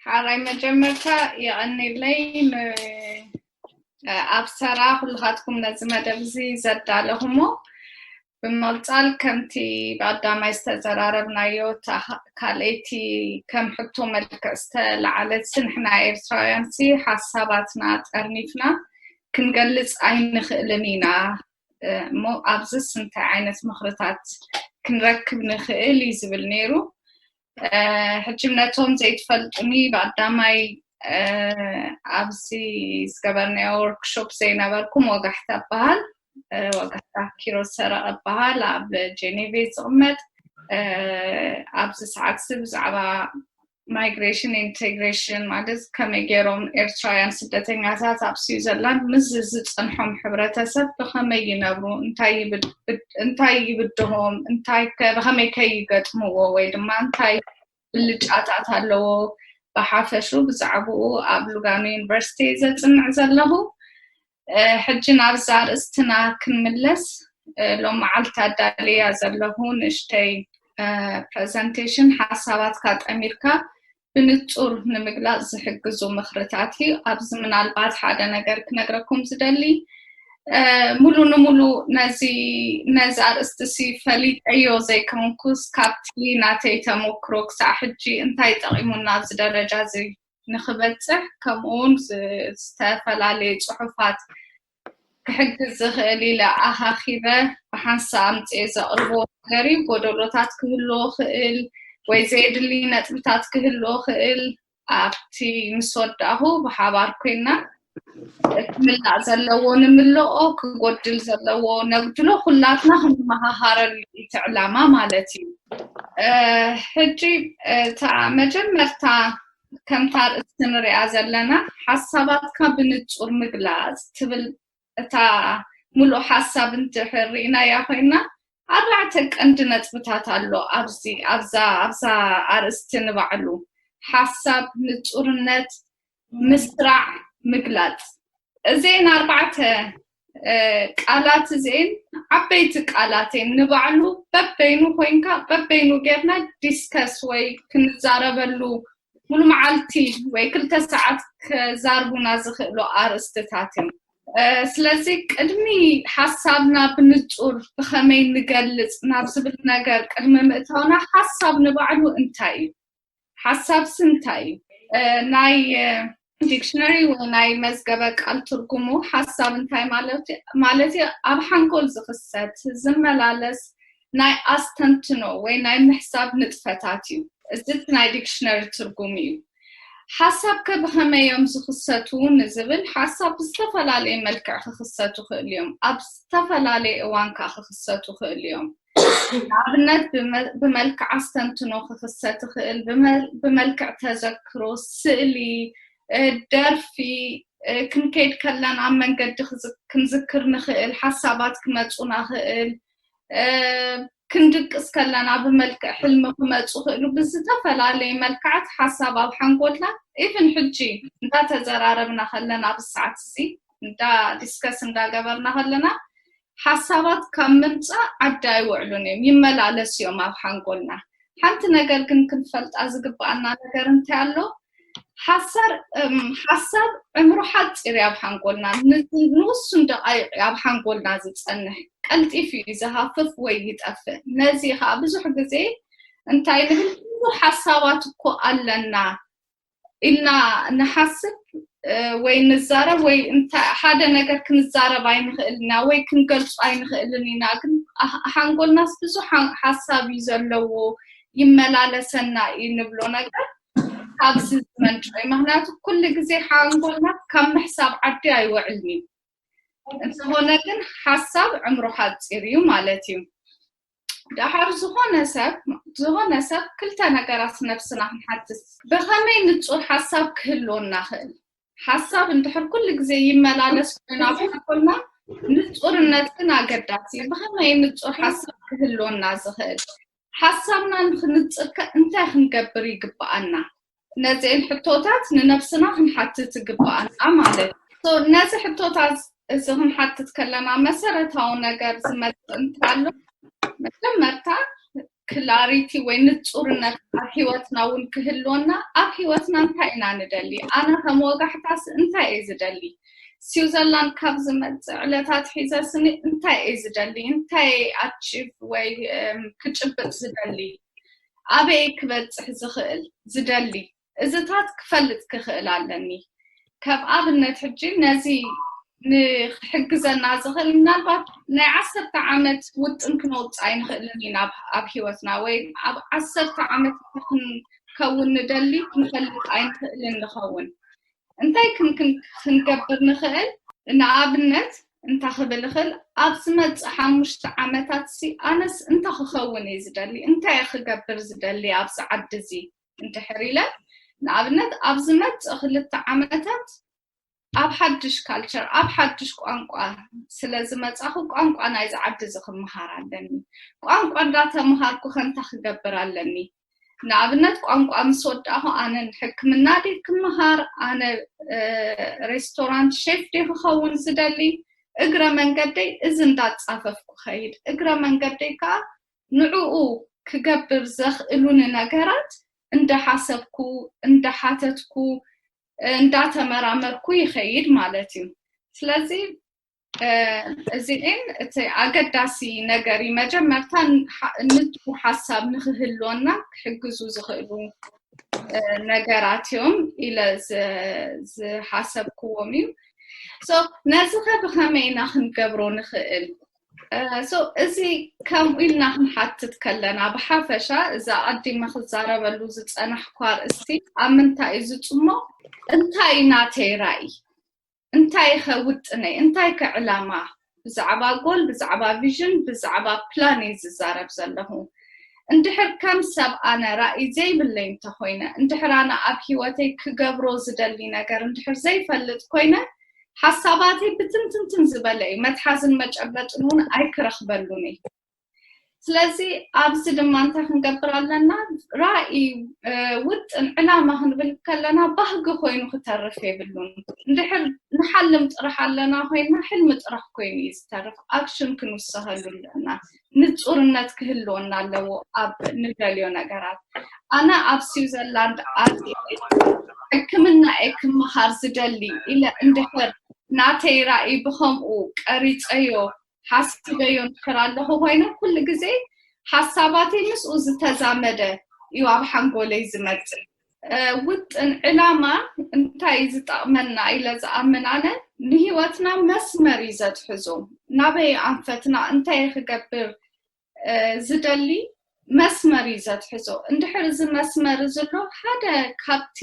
ሓራይ መጀመርታ የቐኒለይ ኣብ ሰራ ኩልኻትኩም ነዚ መደብ እዚ ዘዳለኹሞ። ብምቕጻል ከምቲ ብቐዳማይ ዝተዘራረብናዮ፣ እታ ካልኣይቲ ከም ሕቶ መልክዕ ዝተላዓለት፣ ንሕና ኤርትራውያን ሲ ሓሳባትና ጠርኒፍና ክንገልጽ ኣይንኽእልን ኢና እሞ ኣብዚስ እንታይ ዓይነት ምኽርታት ክንረክብ ንኽእል እዩ ዝብል ነይሩ። ሕጂ ነቶም ዘይትፈልጡኒ፣ ብቐዳማይ ኣብዚ ዝገበርናዮ ወርክሾፕ ዘይነበርኩም ወጋሕታ እበሃል። ወጋሕታ ኪሮስ ሰረቐ እበሃል። ኣብ ጄኔቭ ዝቕመጥ። ኣብዚ ሰዓት እዚ ብዛዕባ ማይግሬሽን ኢንቴግሬሽን፣ ማለት ከመይ ገይሮም ኤርትራውያን ስደተኛታት ኣብ ስዊዘርላንድ ምስ ዝጸንሖም ሕብረተሰብ ብኸመይ ይነብሩ፣ እንታይ ይብድሆም፣ እንታይ ብኸመይ ከይገጥምዎ ወይ ድማ እንታይ ብልጫታት ኣለዎ፣ ብሓፈሹ ብዛዕባኡ ኣብ ሉጋኖ ዩኒቨርሲቲ ዘጽንዕ ዘለኹ። ሕጂ ናብዛ ኣርእስትና ክንምለስ፣ ሎም መዓልቲ ኣዳልያ ዘለኹ ንእሽተይ ፕረዘንቴሽን ሓሳባትካ ጠሚርካ ብንጹር ንምግላጽ ዝሕግዙ ምኽርታት እዩ። ኣብዚ ምናልባት ሓደ ነገር ክነግረኩም ዝደሊ፣ ሙሉ ንሙሉ ነዚ ነዚ ኣርእስቲ ሲ ፈሊጠዮ ዘይኮንኩስ፣ ካብቲ ናተይ ተመክሮ ክሳዕ ሕጂ እንታይ ጠቒሙና ኣብዚ ደረጃ እዚ ንኽበጽሕ፣ ከምኡውን ዝ-፣ ዝተፈላለዩ ጽሑፋት ክሕግዝ ዝኽእል ኢለ ኣኻኺበ ብሓንሳእ ኣምጽኤ ዘቕርቦ ነገር እዩ። ጎደሎታት ክህልዎ ክእል ወይ ዘየድሊ ነጥብታት ክህልዎ ክእል፣ ኣብቲ ምስ ወዳእኹ ብሓባር ኮይና ክምላእ ዘለዎ ንምልኦ፣ ክጎድል ዘለዎ ነጉድሎ፣ ኩላትና ክንመሃሃረሉ እዩ እቲ ዕላማ ማለት እዩ። እ፣ ሕጂ እታ መጀመርታ ከምታ ኣርእስቲ ንሪኣ ዘለና ሓሳባትካ ብንጹር ምግላጽ ትብል እታ ምሉእ ሓሳብ እንድሕር ርኢናያ ኮይና ኣርባዕተ ቀንዲ ነጥብታት ኣሎ ኣብዚ ኣብዛ ኣብዛ ኣርእስቲ ንባዕሉ። ሓሳብ፣ ንጹርነት፣ ምስራዕ፣ ምግላጽ። እዚኤን ኣርባዕተ እ፣ ቃላት እዚኤን ዓበይቲ ቃላት እየን። ንባዕሉ በበይኑ ኮይንካ በበይኑ ጌርና ዲስከስ ወይ ክንዛረበሉ ሙሉ መዓልቲ ወይ ክልተ ሰዓት ከዛርቡና ዝኽእሉ ኣርእስትታት እዮም። እ፣ ስለዚ ቅድሚ ሓሳብና ብንጹር ብኸመይ ንገልጽ ናብ ዝብል ነገር ቅድሚ ምእታውና ሓሳብ ንባዕሉ እንታይ እዩ? ሓሳብሲ እንታይ እዩ? እ፣ ናይ እ፣ ዲክሽነሪ ወይ ናይ መዝገበ ቃል ትርጉሙ ሓሳብ እንታይ ማለት ማለት እዩ? ኣብ ሓንጎል ዝኽሰት ዝመላለስ ናይ ኣስተንትኖ ወይ ናይ ምሕሳብ ንጥፈታት እዩ። እዚ እቲ ናይ ዲክሽነሪ ትርጉም እዩ። ሓሳብ ከ ብኸመይ እዮም ዝኽሰቱ ንዝብል፣ ሓሳብ ብዝተፈላለየ መልክዕ ክኽሰቱ ይኽእሉ እዮም። ኣብ ዝተፈላለየ እዋን ከኣ ክኽሰቱ ይኽእሉ እዮም። ንኣብነት ብመልክዕ ኣስተንትኖ ክኽሰት ይኽእል፣ ብመልክዕ ተዘክሮ፣ ስእሊ፣ ደርፊ፣ ክንከይድ ከለና ኣብ መንገዲ ክንዝክር ንኽእል፣ ሓሳባት ክመፁና ኽእል፣ ክንድቅስ ከለና ብመልክዕ ሕልሚ ክመፁ ኽእሉ። ብዝተፈላለየ መልክዓት ሓሳብ ኣብ ሓንጎልና ኢቭን ሕጂ እንዳተዘራረብና ከለና፣ ኣብ ሰዓት እዚ እንዳ ዲስከስ እንዳገበርና ከለና ሓሳባት ካብ ምምፃእ ዓዲ ኣይውዕሉን እዮም፣ ይመላለሱ እዮም ኣብ ሓንጎልና። ሓንቲ ነገር ግን ክንፈልጣ ዝግብኣና ነገር እንታይ ኣሎ? ሓሳር ሓሳብ ዕምሩ ሓፂር ኣብ ሓንጎልና፣ ንውሱን ደቃይቅ ኣብ ሓንጎልና ዝፀንሕ፣ ቀልጢፉ እዩ ዝሃፍፍ ወይ ይጠፍእ። ነዚ ከዓ ብዙሕ ግዜ እንታይ ንብል? ብዙሕ ሓሳባት እኮ ኣለና ኢልና ንሓስብ ወይ ንዛረብ ወይ ሓደ ነገር ክንዛረብ ኣይንኽእል ኢና ወይ ክንገልፁ ኣይንኽእልን ኢና። ግን ሓንጎልናስ ብዙሕ ሓሳብ እዩ ዘለዎ፣ ይመላለሰና እዩ ንብሎ ነገር ካብዚ ዝመንጨ እዩ። ምክንያቱ ኩሉ ግዜ ሓንጎልና ካብ ምሕሳብ ዓዲ ኣይወዕልን እዩ። እንተኾነ ግን ሓሳብ ዕምሩ ሓፂር እዩ ማለት እዩ። ደሓር ዝኾነ ሰብ ዝኾነ ሰብ ክልተ ነገራት ነብስና ክንሓትት፣ ብኸመይ ንጹር ሓሳብ ክህልወና ኽእል? ሓሳብ እንድሕር ኩሉ ግዜ ይመላለስ ኮይኑ ኣብ ሓንጎልና፣ ንጹርነት ግን ኣገዳሲ እዩ። ብኸመይ ንጹር ሓሳብ ክህልወና ዝኽእል? ሓሳብና ንኽንጽር ከ እንታይ ክንገብር ይግብኣና? ነዚኤን ሕቶታት ንነብስና ክንሓትት ይግብኣና ማለት እዩ። ነዚ ሕቶታት እዚ ክንሓትት ከለና መሰረታዊ ነገር ዝመጽእ እንተሎ፣ መጀመርታ ክላሪቲ ወይ ንጹርነት ኣብ ህይወትና እውን ክህልወና። ኣብ ህይወትና እንታይ ኢና ንደሊ? ኣነ ከም ወጋሕታስ እንታይ እየ ዝደሊ? ስዊዘርላንድ ካብ ዝመጽእ ዕለታት ሒዘ ስኒ እንታይ እየ ዝደሊ? እንታይ ኣቺቭ ወይ ክጭብጥ ዝደሊ? ኣበይ ክበጽሕ ዝኽእል ዝደሊ? እዚታት ክፈልጥ ክኽእል ኣለኒ። ከም ኣብነት ሕጂ ነዚ ንክሕግዘና ዝኽእል ምናልባት ናይ ዓሰርተ ዓመት ውጥን ክነውፅእ ኣይንኽእልን ኢና ኣብ ህይወትና፣ ወይ ኣብ ዓሰርተ ዓመት ክንከውን ንደሊ ክንፈልጥ ኣይንኽእልን ንኸውን። እንታይ ክንገብር ንኽእል? ንኣብነት እንታ ክብል እኽእል፣ ኣብ ዝመፅእ ሓሙሽተ ዓመታት ሲ ኣነስ እንታ ክኸውን እየ ዝደሊ፣ እንታይ ክገብር ዝደሊ ኣብዚ ዓዲ እዚ እንድሕር ኢለ፣ ንኣብነት ኣብ ዝመፅእ ክልተ ዓመታት ኣብ ሓድሽ ካልቸር፣ ኣብ ሓድሽ ቋንቋ ስለ ዝመፃኹ፣ ቋንቋ ናይዚ ዓዲ እዚ ክምሃር ኣለኒ። ቋንቋ እንዳተምሃርኩ ከ እንታይ ክገብር ኣለኒ? ንኣብነት ቋንቋ ምስ ወዳእኹ ኣነ ንሕክምና ድየ ክምሃር? ኣነ ሬስቶራንት ሼፍ ድየ ክኸውን ዝደሊ? እግረ መንገደይ እዚ እንዳጻፈፍኩ ኸይድ። እግረ መንገደይ ከዓ ንዕኡ ክገብር ዘኽእሉኒ ነገራት እንዳሓሰብኩ፣ እንዳሓተትኩ፣ እንዳተመራመርኩ ይኸይድ ማለት እዩ። ስለዚ እዚኤን እቲ ኣገዳሲ ነገር እዩ። መጀመርታ ንጹር ሓሳብ ንክህልወና ክሕግዙ ዝኽእሉ ነገራት እዮም ኢለ ዝሓሰብክዎም እዩ። ነዚ ኸ ብኸመይ ኢና ክንገብሮ ንኽእል? እዚ ከምኡ ኢልና ክንሓትት ከለና፣ ብሓፈሻ እዛ ኣዲመ ክዛረበሉ ዝፀናሕኳ ኣርእስቲ ኣብ ምንታይ እዩ ዝፅሞ? እንታይ እዩ ናተይ ራእይ? እንታይ ከ ውጥነይ? እንታይ ከ ዕላማ? ብዛዕባ ጎል፣ ብዛዕባ ቪዥን፣ ብዛዕባ ፕላን እየ ዝዛረብ ዘለኹ። እንድሕር ከም ሰብ ኣነ ራእይ ዘይብለይ እንተኾይነ፣ እንድሕር ኣነ ኣብ ህይወተይ ክገብሮ ዝደሊ ነገር እንድሕር ዘይፈልጥ ኮይነ፣ ሓሳባተይ ብትንትንትን ዝበለ እዩ። መትሓዝን መጨበጥን እውን ኣይክረኽበሉን እየ። ስለዚ ኣብዚ ድማ እንታይ ክንገብር ኣለና? ራእይ፣ ውጥን፣ ዕላማ ክንብል ከለና ባህጊ ኮይኑ ክተርፍ የብሉን። እንድሕር ንሓልም ጥራሕ ኣለና ኮይንና፣ ሕልሚ ጥራሕ ኮይኑ እዩ ዝተርፍ። ኣክሽን ክንውሰኸሉ ኣለና። ንጹርነት ክህልወና ኣለዎ ኣብ ንደልዮ ነገራት። ኣነ ኣብ ስዊዘርላንድ ኣትየ ሕክምና እየ ክመሃር ዝደሊ ኢለ እንድሕር ናተይ ራእይ ብኸምኡ ቀሪጸዮ ሓሲበዮ እንድሕር ኣለኹ ኮይነ፣ ኩሉ ግዜ ሓሳባተይ ምስኡ ዝተዛመደ እዩ ኣብ ሓንጎለይ ዝመጽእ። ውጥን፣ ዕላማ እንታይ እዩ ዝጠቕመና ኢለ ዝኣምን ኣነ፣ ንህይወትና መስመር እዩ ዘትሕዞ። ናበይ ኣንፈትና፣ እንታይ ክገብር ዝደሊ መስመር እዩ ዘትሕዞ። እንድሕር እዚ መስመር ዘሎ ሓደ ካብቲ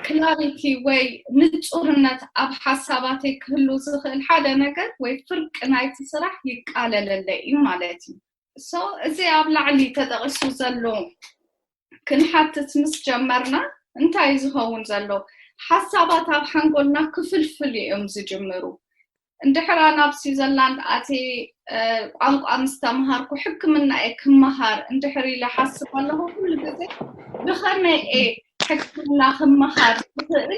ክላሪቲ ወይ ንጹርነት ኣብ ሓሳባተይ ክህሉ ዝኽእል ሓደ ነገር ወይ ፍርቂ ናይቲ ስራሕ ይቃለለለይ እዩ ማለት እዩ። So እዚ ኣብ ላዕሊ ተጠቒሱ ዘሎ ክንሓትት ምስ ጀመርና እንታይ እዩ ዝኸውን ዘሎ? ሓሳባት ኣብ ሓንጎልና ክፍልፍሉ እዮም ዝጅምሩ። እንድሕር ናብ ስዊዘርላንድ ኣትየ ቋንቋ ምስ ተምሃርኩ ሕክምና እየ ክመሃር እንድሕር ኢለ ሓስብ ኣለኹ። ኩሉ ግዜ ብኸመይ እየ ሕክምና ክመሃር ዝኽእል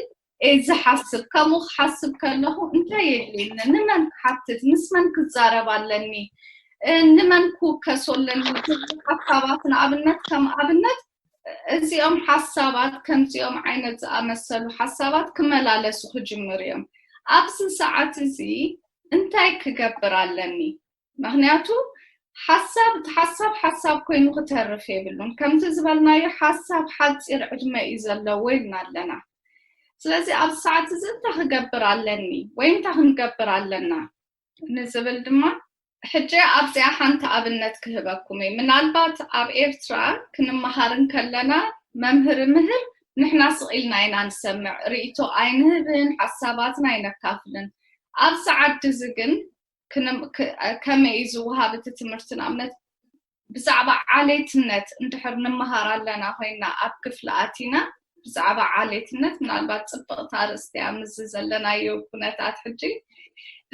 እየ ዝሓስብ። ከምኡ ክሓስብ ከለኹ እንታይ የድልየኒ? ንመን ክሓትት? ምስ መን ክዛረብ ኣለኒ? ንመን ክውከሶ ኣለኒ? ሓሳባት ንኣብነት ከም ኣብነት እዚኦም ሓሳባት ከምዚኦም ዓይነት ዝኣመሰሉ ሓሳባት ክመላለሱ ክጅምር እዮም። ኣብዚ ሰዓት እዚ እንታይ ክገብር ኣለኒ? ምክንያቱ ሓሳብ እቲ ሓሳብ ሓሳብ ኮይኑ ክተርፍ የብሉን። ከምቲ ዝበልናዮ ሓሳብ ሓፂር ዕድመ እዩ ዘለዎ ኢልና ኣለና። ስለዚ ኣብዚ ሰዓት እዚ እንታይ ክገብር ኣለኒ ወይ እንታይ ክንገብር ኣለና ንዝብል ድማ ሕጂ ኣብዚኣ ሓንቲ ኣብነት ክህበኩም እየ። ምናልባት ኣብ ኤርትራ ክንመሃር እንከለና መምህር ምህር ንሕና ስቕ ኢልና ኢና ንሰምዕ፣ ርእይቶ ኣይንህብን፣ ሓሳባትና ኣይነካፍልን። ኣብዚ ዓዲ እዚ ግን ከመይ እዩ ዝወሃብ እቲ ትምህርቲ? ንኣብነት ብዛዕባ ዓሌትነት እንድሕር ንመሃር ኣለና ኮይና ኣብ ክፍሊ ኣቲና ብዛዕባ ዓሌትነት ምናልባት ፅብቕቲ ኣርእስቲ እያ ምስዚ ዘለናዮ ኩነታት ሕጂ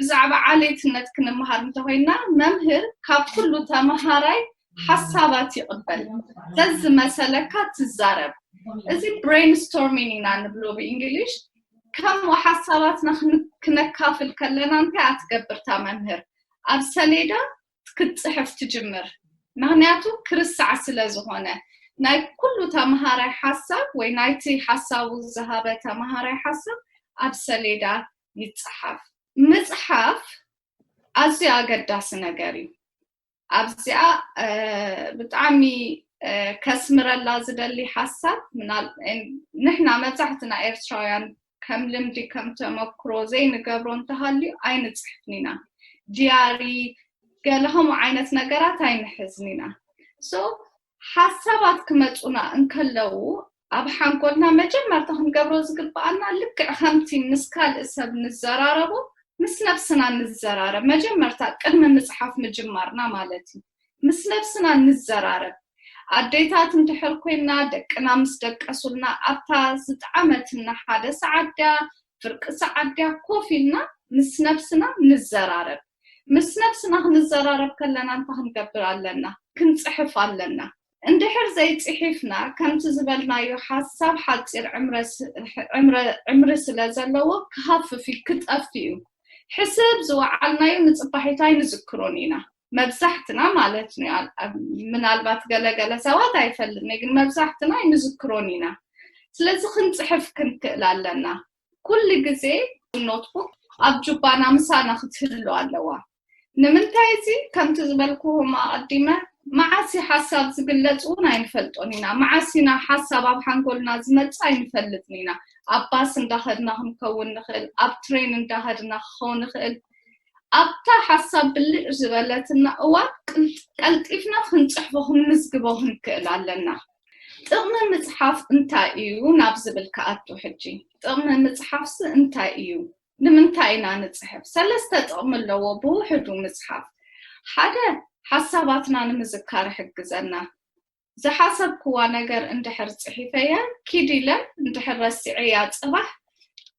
ብዛዕባ ዓሌትነት ክንመሃር እንተኮይና መምህር ካብ ኩሉ ተመሃራይ ሓሳባት ይቕበል። ዘዝመሰለካ ትዛረብ። እዚ brainstorming ኢና ንብሎ ብእንግሊሽ። ከምኡ ሓሳባትና ክነካፍል ከለና እንታይ ኣትገብር እታ መምህር? ኣብ ሰሌዳ ክትፅሕፍ ትጅምር። ምክንያቱ ክርስዕ ስለ ዝኾነ ናይ ኩሉ ተምሃራይ ሓሳብ ወይ ናይቲ ሓሳቡ ዝሃበ ተምሃራይ ሓሳብ ኣብ ሰሌዳ ይፀሓፍ። ምፅሓፍ ኣዝዩ ኣገዳሲ ነገር እዩ። ኣብዚኣ ብጣዕሚ ከስምረላ ዝደሊ ሓሳብ ንሕና መብዛሕትና ኤርትራውያን ከም ልምዲ ከም ተመክሮ ዘይንገብሮ እንተሃልዩ ኣይንፅሕፍን ኢና። ዲያሪ ገለ ከምኡ ዓይነት ነገራት ኣይንሕዝን ኢና። So ሓሳባት ክመፁና እንከለዉ ኣብ ሓንጎልና መጀመርታ ክንገብሮ ዝግብኣና ልክዕ ከምቲ ምስ ካልእ ሰብ ንዘራረቦ ምስ ነብስና ንዘራረብ። መጀመርታ ቅድሚ ምፅሓፍ ምጅማርና ማለት እዩ። ምስ ነብስና ንዘራረብ። ኣዴታት እንድሕር ኮይና ደቅና ምስ ደቀሱልና ኣብታ ዝጠዓመትና ሓደ ሰዓት ድያ ፍርቂ ሰዓት ድያ ኮፍ ኢልና ምስ ነብስና ንዘራረብ። ምስ ነብስና ክንዘራረብ ከለና እንታይ ክንገብር ኣለና? ክንፅሕፍ ኣለና። እንድሕር ዘይፅሒፍና ከምቲ ዝበልናዮ ሓሳብ ሓፂር ዕምሪ ስለ ዘለዎ ክሃፍፍ እዩ፣ ክጠፍ እዩ። ሕስብ ዝወዓልናዮ ንፅባሒቱ ኣይንዝክሮን ኢና። መብዛሕትና ማለት ምናልባት ገለገለ ሰባት ኣይፈልጥን ግን መብዛሕትና ኣይንዝክሮን ኢና። ስለዚ ክንፅሕፍ ክንክእል ኣለና። ኩሉ ግዜ ኖትቡክ ኣብ ጁባና ምሳና ክትህሉ ኣለዋ። ንምንታይ እዚ ከምቲ ዝበልኩኹም ኣቐዲመ መዓስ ሓሳብ ዝግለፅ እውን ኣይንፈልጦን ኢና። መዓስ ኢና ሓሳብ ኣብ ሓንጎልና ዝመፅእ ኣይንፈልጥን ኢና። ኣብ ባስ እንዳኸድና ክንከውን ንኽእል፣ ኣብ ትሬን እንዳኸድና ክኸውን ንኽእል። ኣብታ ሓሳብ ብልጭ ዝበለትና እዋን ቀልጢፍና ክንፅሕፎ ክንምዝግቦ ክንክእል ኣለና። ጥቕሚ ምፅሓፍ እንታይ እዩ ናብ ዝብል ክኣቱ ሕጂ። ጥቕሚ ምፅሓፍሲ እንታይ እዩ? ንምንታይ ኢና ንፅሕፍ? ሰለስተ ጥቕሚ ኣለዎ ብውሕዱ ምፅሓፍ። ሓደ ሓሳባትና ንምዝካር ይሕግዘና። ዝሓሰብክዋ ነገር እንድሕር ፅሒፈያ ኪድ ኢለ እንድሕር ረሲዐያ ፅባሕ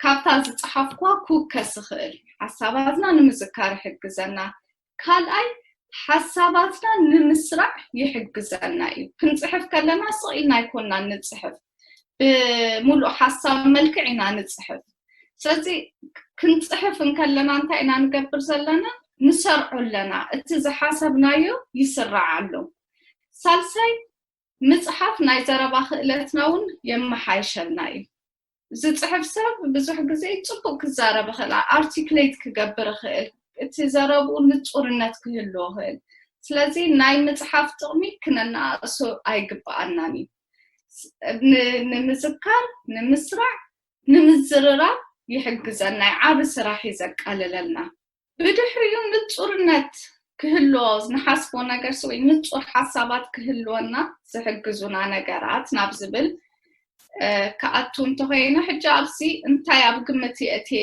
ካብታ ዝፀሓፍክዋ ክውከስ ይኽእል። ሓሳባትና ንምዝካር ይሕግዘና። ካልኣይ ሓሳባትና ንምስራዕ ይሕግዘና እዩ። ክንፅሕፍ ከለና ስቕ ኢልና ኣይኮንና ንፅሕፍ፣ ብምሉእ ሓሳብ መልክዕ ኢና ንፅሕፍ። ስለዚ ክንፅሕፍ እንከለና እንታይ ኢና ንገብር ዘለና? ንሰርዖ ኣለና። እቲ ዝሓሰብናዮ ይስራዕ ኣሎ። ሳልሳይ ምፅሓፍ ናይ ዘረባ ክእለትና እውን የመሓይሸልና እዩ። ዝፅሕፍ ሰብ ብዙሕ ግዜ ፅቡቅ ክዛረብ ይኽእል፣ ኣርቲክሌት ክገብር ይኽእል፣ እቲ ዘረብኡ ንፁርነት ክህልዎ ይኽእል። ስለዚ ናይ ምፅሓፍ ጥቕሚ ክነነኣእሶ ኣይግበኣናን እዩ። ንምዝካር፣ ንምስራዕ፣ ንምዝርራብ ይሕግዘና፣ ናይ ዓቢ ስራሕ እዩ ዘቃልለልና። ብድሕሪኡ ንፁርነት ክህልዎ ንሓስቦ ነገርሲ ወይ ንፁር ሓሳባት ክህልወና ዝሕግዙና ነገራት ናብ ዝብል ክኣቱ እንተኮይነ ሕጂ ኣብዚ እንታይ ኣብ ግምት የእትየ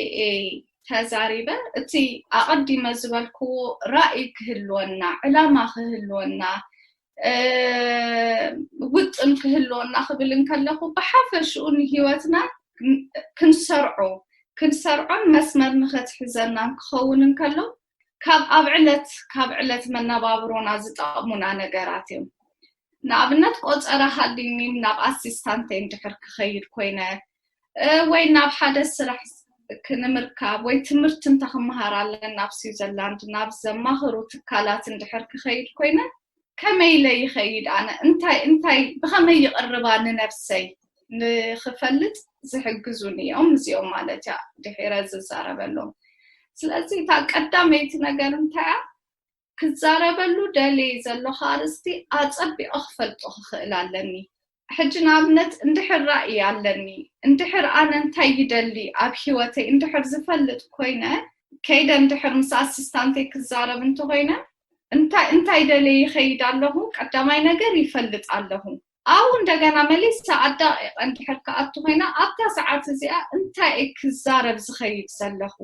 ተዛሪበ፣ እቲ ኣቐዲመ ዝበልክዎ ራእይ ክህልወና፣ ዕላማ ክህልወና፣ ውጥን ክህልወና ክብል እንከለኹ፣ ብሓፈሽኡ ንህይወትና ክንሰርዖ ክንሰርዖን መስመር ንኸትሕዘናን ክኸውን እንከሎ፣ ካብ ኣብ ዕለት ካብ ዕለት መነባብሮና ዝጠቕሙና ነገራት እዮም። ንኣብነት፣ ቆፀራ ሃልዩኒ ናብ ኣሲስታንተይ እንድሕር ክኸይድ ኮይነ፣ ወይ ናብ ሓደ ስራሕ ክንምርካብ ወይ ትምህርቲ እንተክምሃር ኣለን ናብ ስዊዘርላንድ ናብ ዘማኽሩ ትካላት እንድሕር ክኸይድ ኮይነ፣ ከመይ ኢለ ይኸይድ ኣነ? እንታይ እንታይ ብኸመይ ይቕርባ ንነብሰይ ንኽፈልጥ ዝሕግዙኒ እዮም እዚኦም ማለት እያ፣ ድሒረ ዝዛረበሎም። ስለዚ እታ ቀዳመይቲ ነገር እንታይ እያ? ክዛረበሉ ደልየ ዘለኹ ኣርእስቲ ኣጸቢቐ ክፈልጦ ክኽእል ኣለኒ። ሕጂ ንኣብነት እንድሕር ራእይ ኣለኒ፣ እንድሕር ኣነ እንታይ ይደሊ ኣብ ህይወተይ እንድሕር ዝፈልጥ ኮይነ፣ ከይደ እንድሕር ምስ ኣሲስታንተይ ክዛረብ እንተኮይነ፣ እንታይ እንታይ ደልየ ይኸይድ ኣለኹ፣ ቀዳማይ ነገር ይፈልጥ ኣለኹ። ኣብኡ እንደገና መሊሰ ኣዳቒቐ እንድሕር ክኣቱ ኮይና፣ ኣብታ ሰዓት እዚኣ እንታይ እየ ክዛረብ ዝኸይድ ዘለኹ?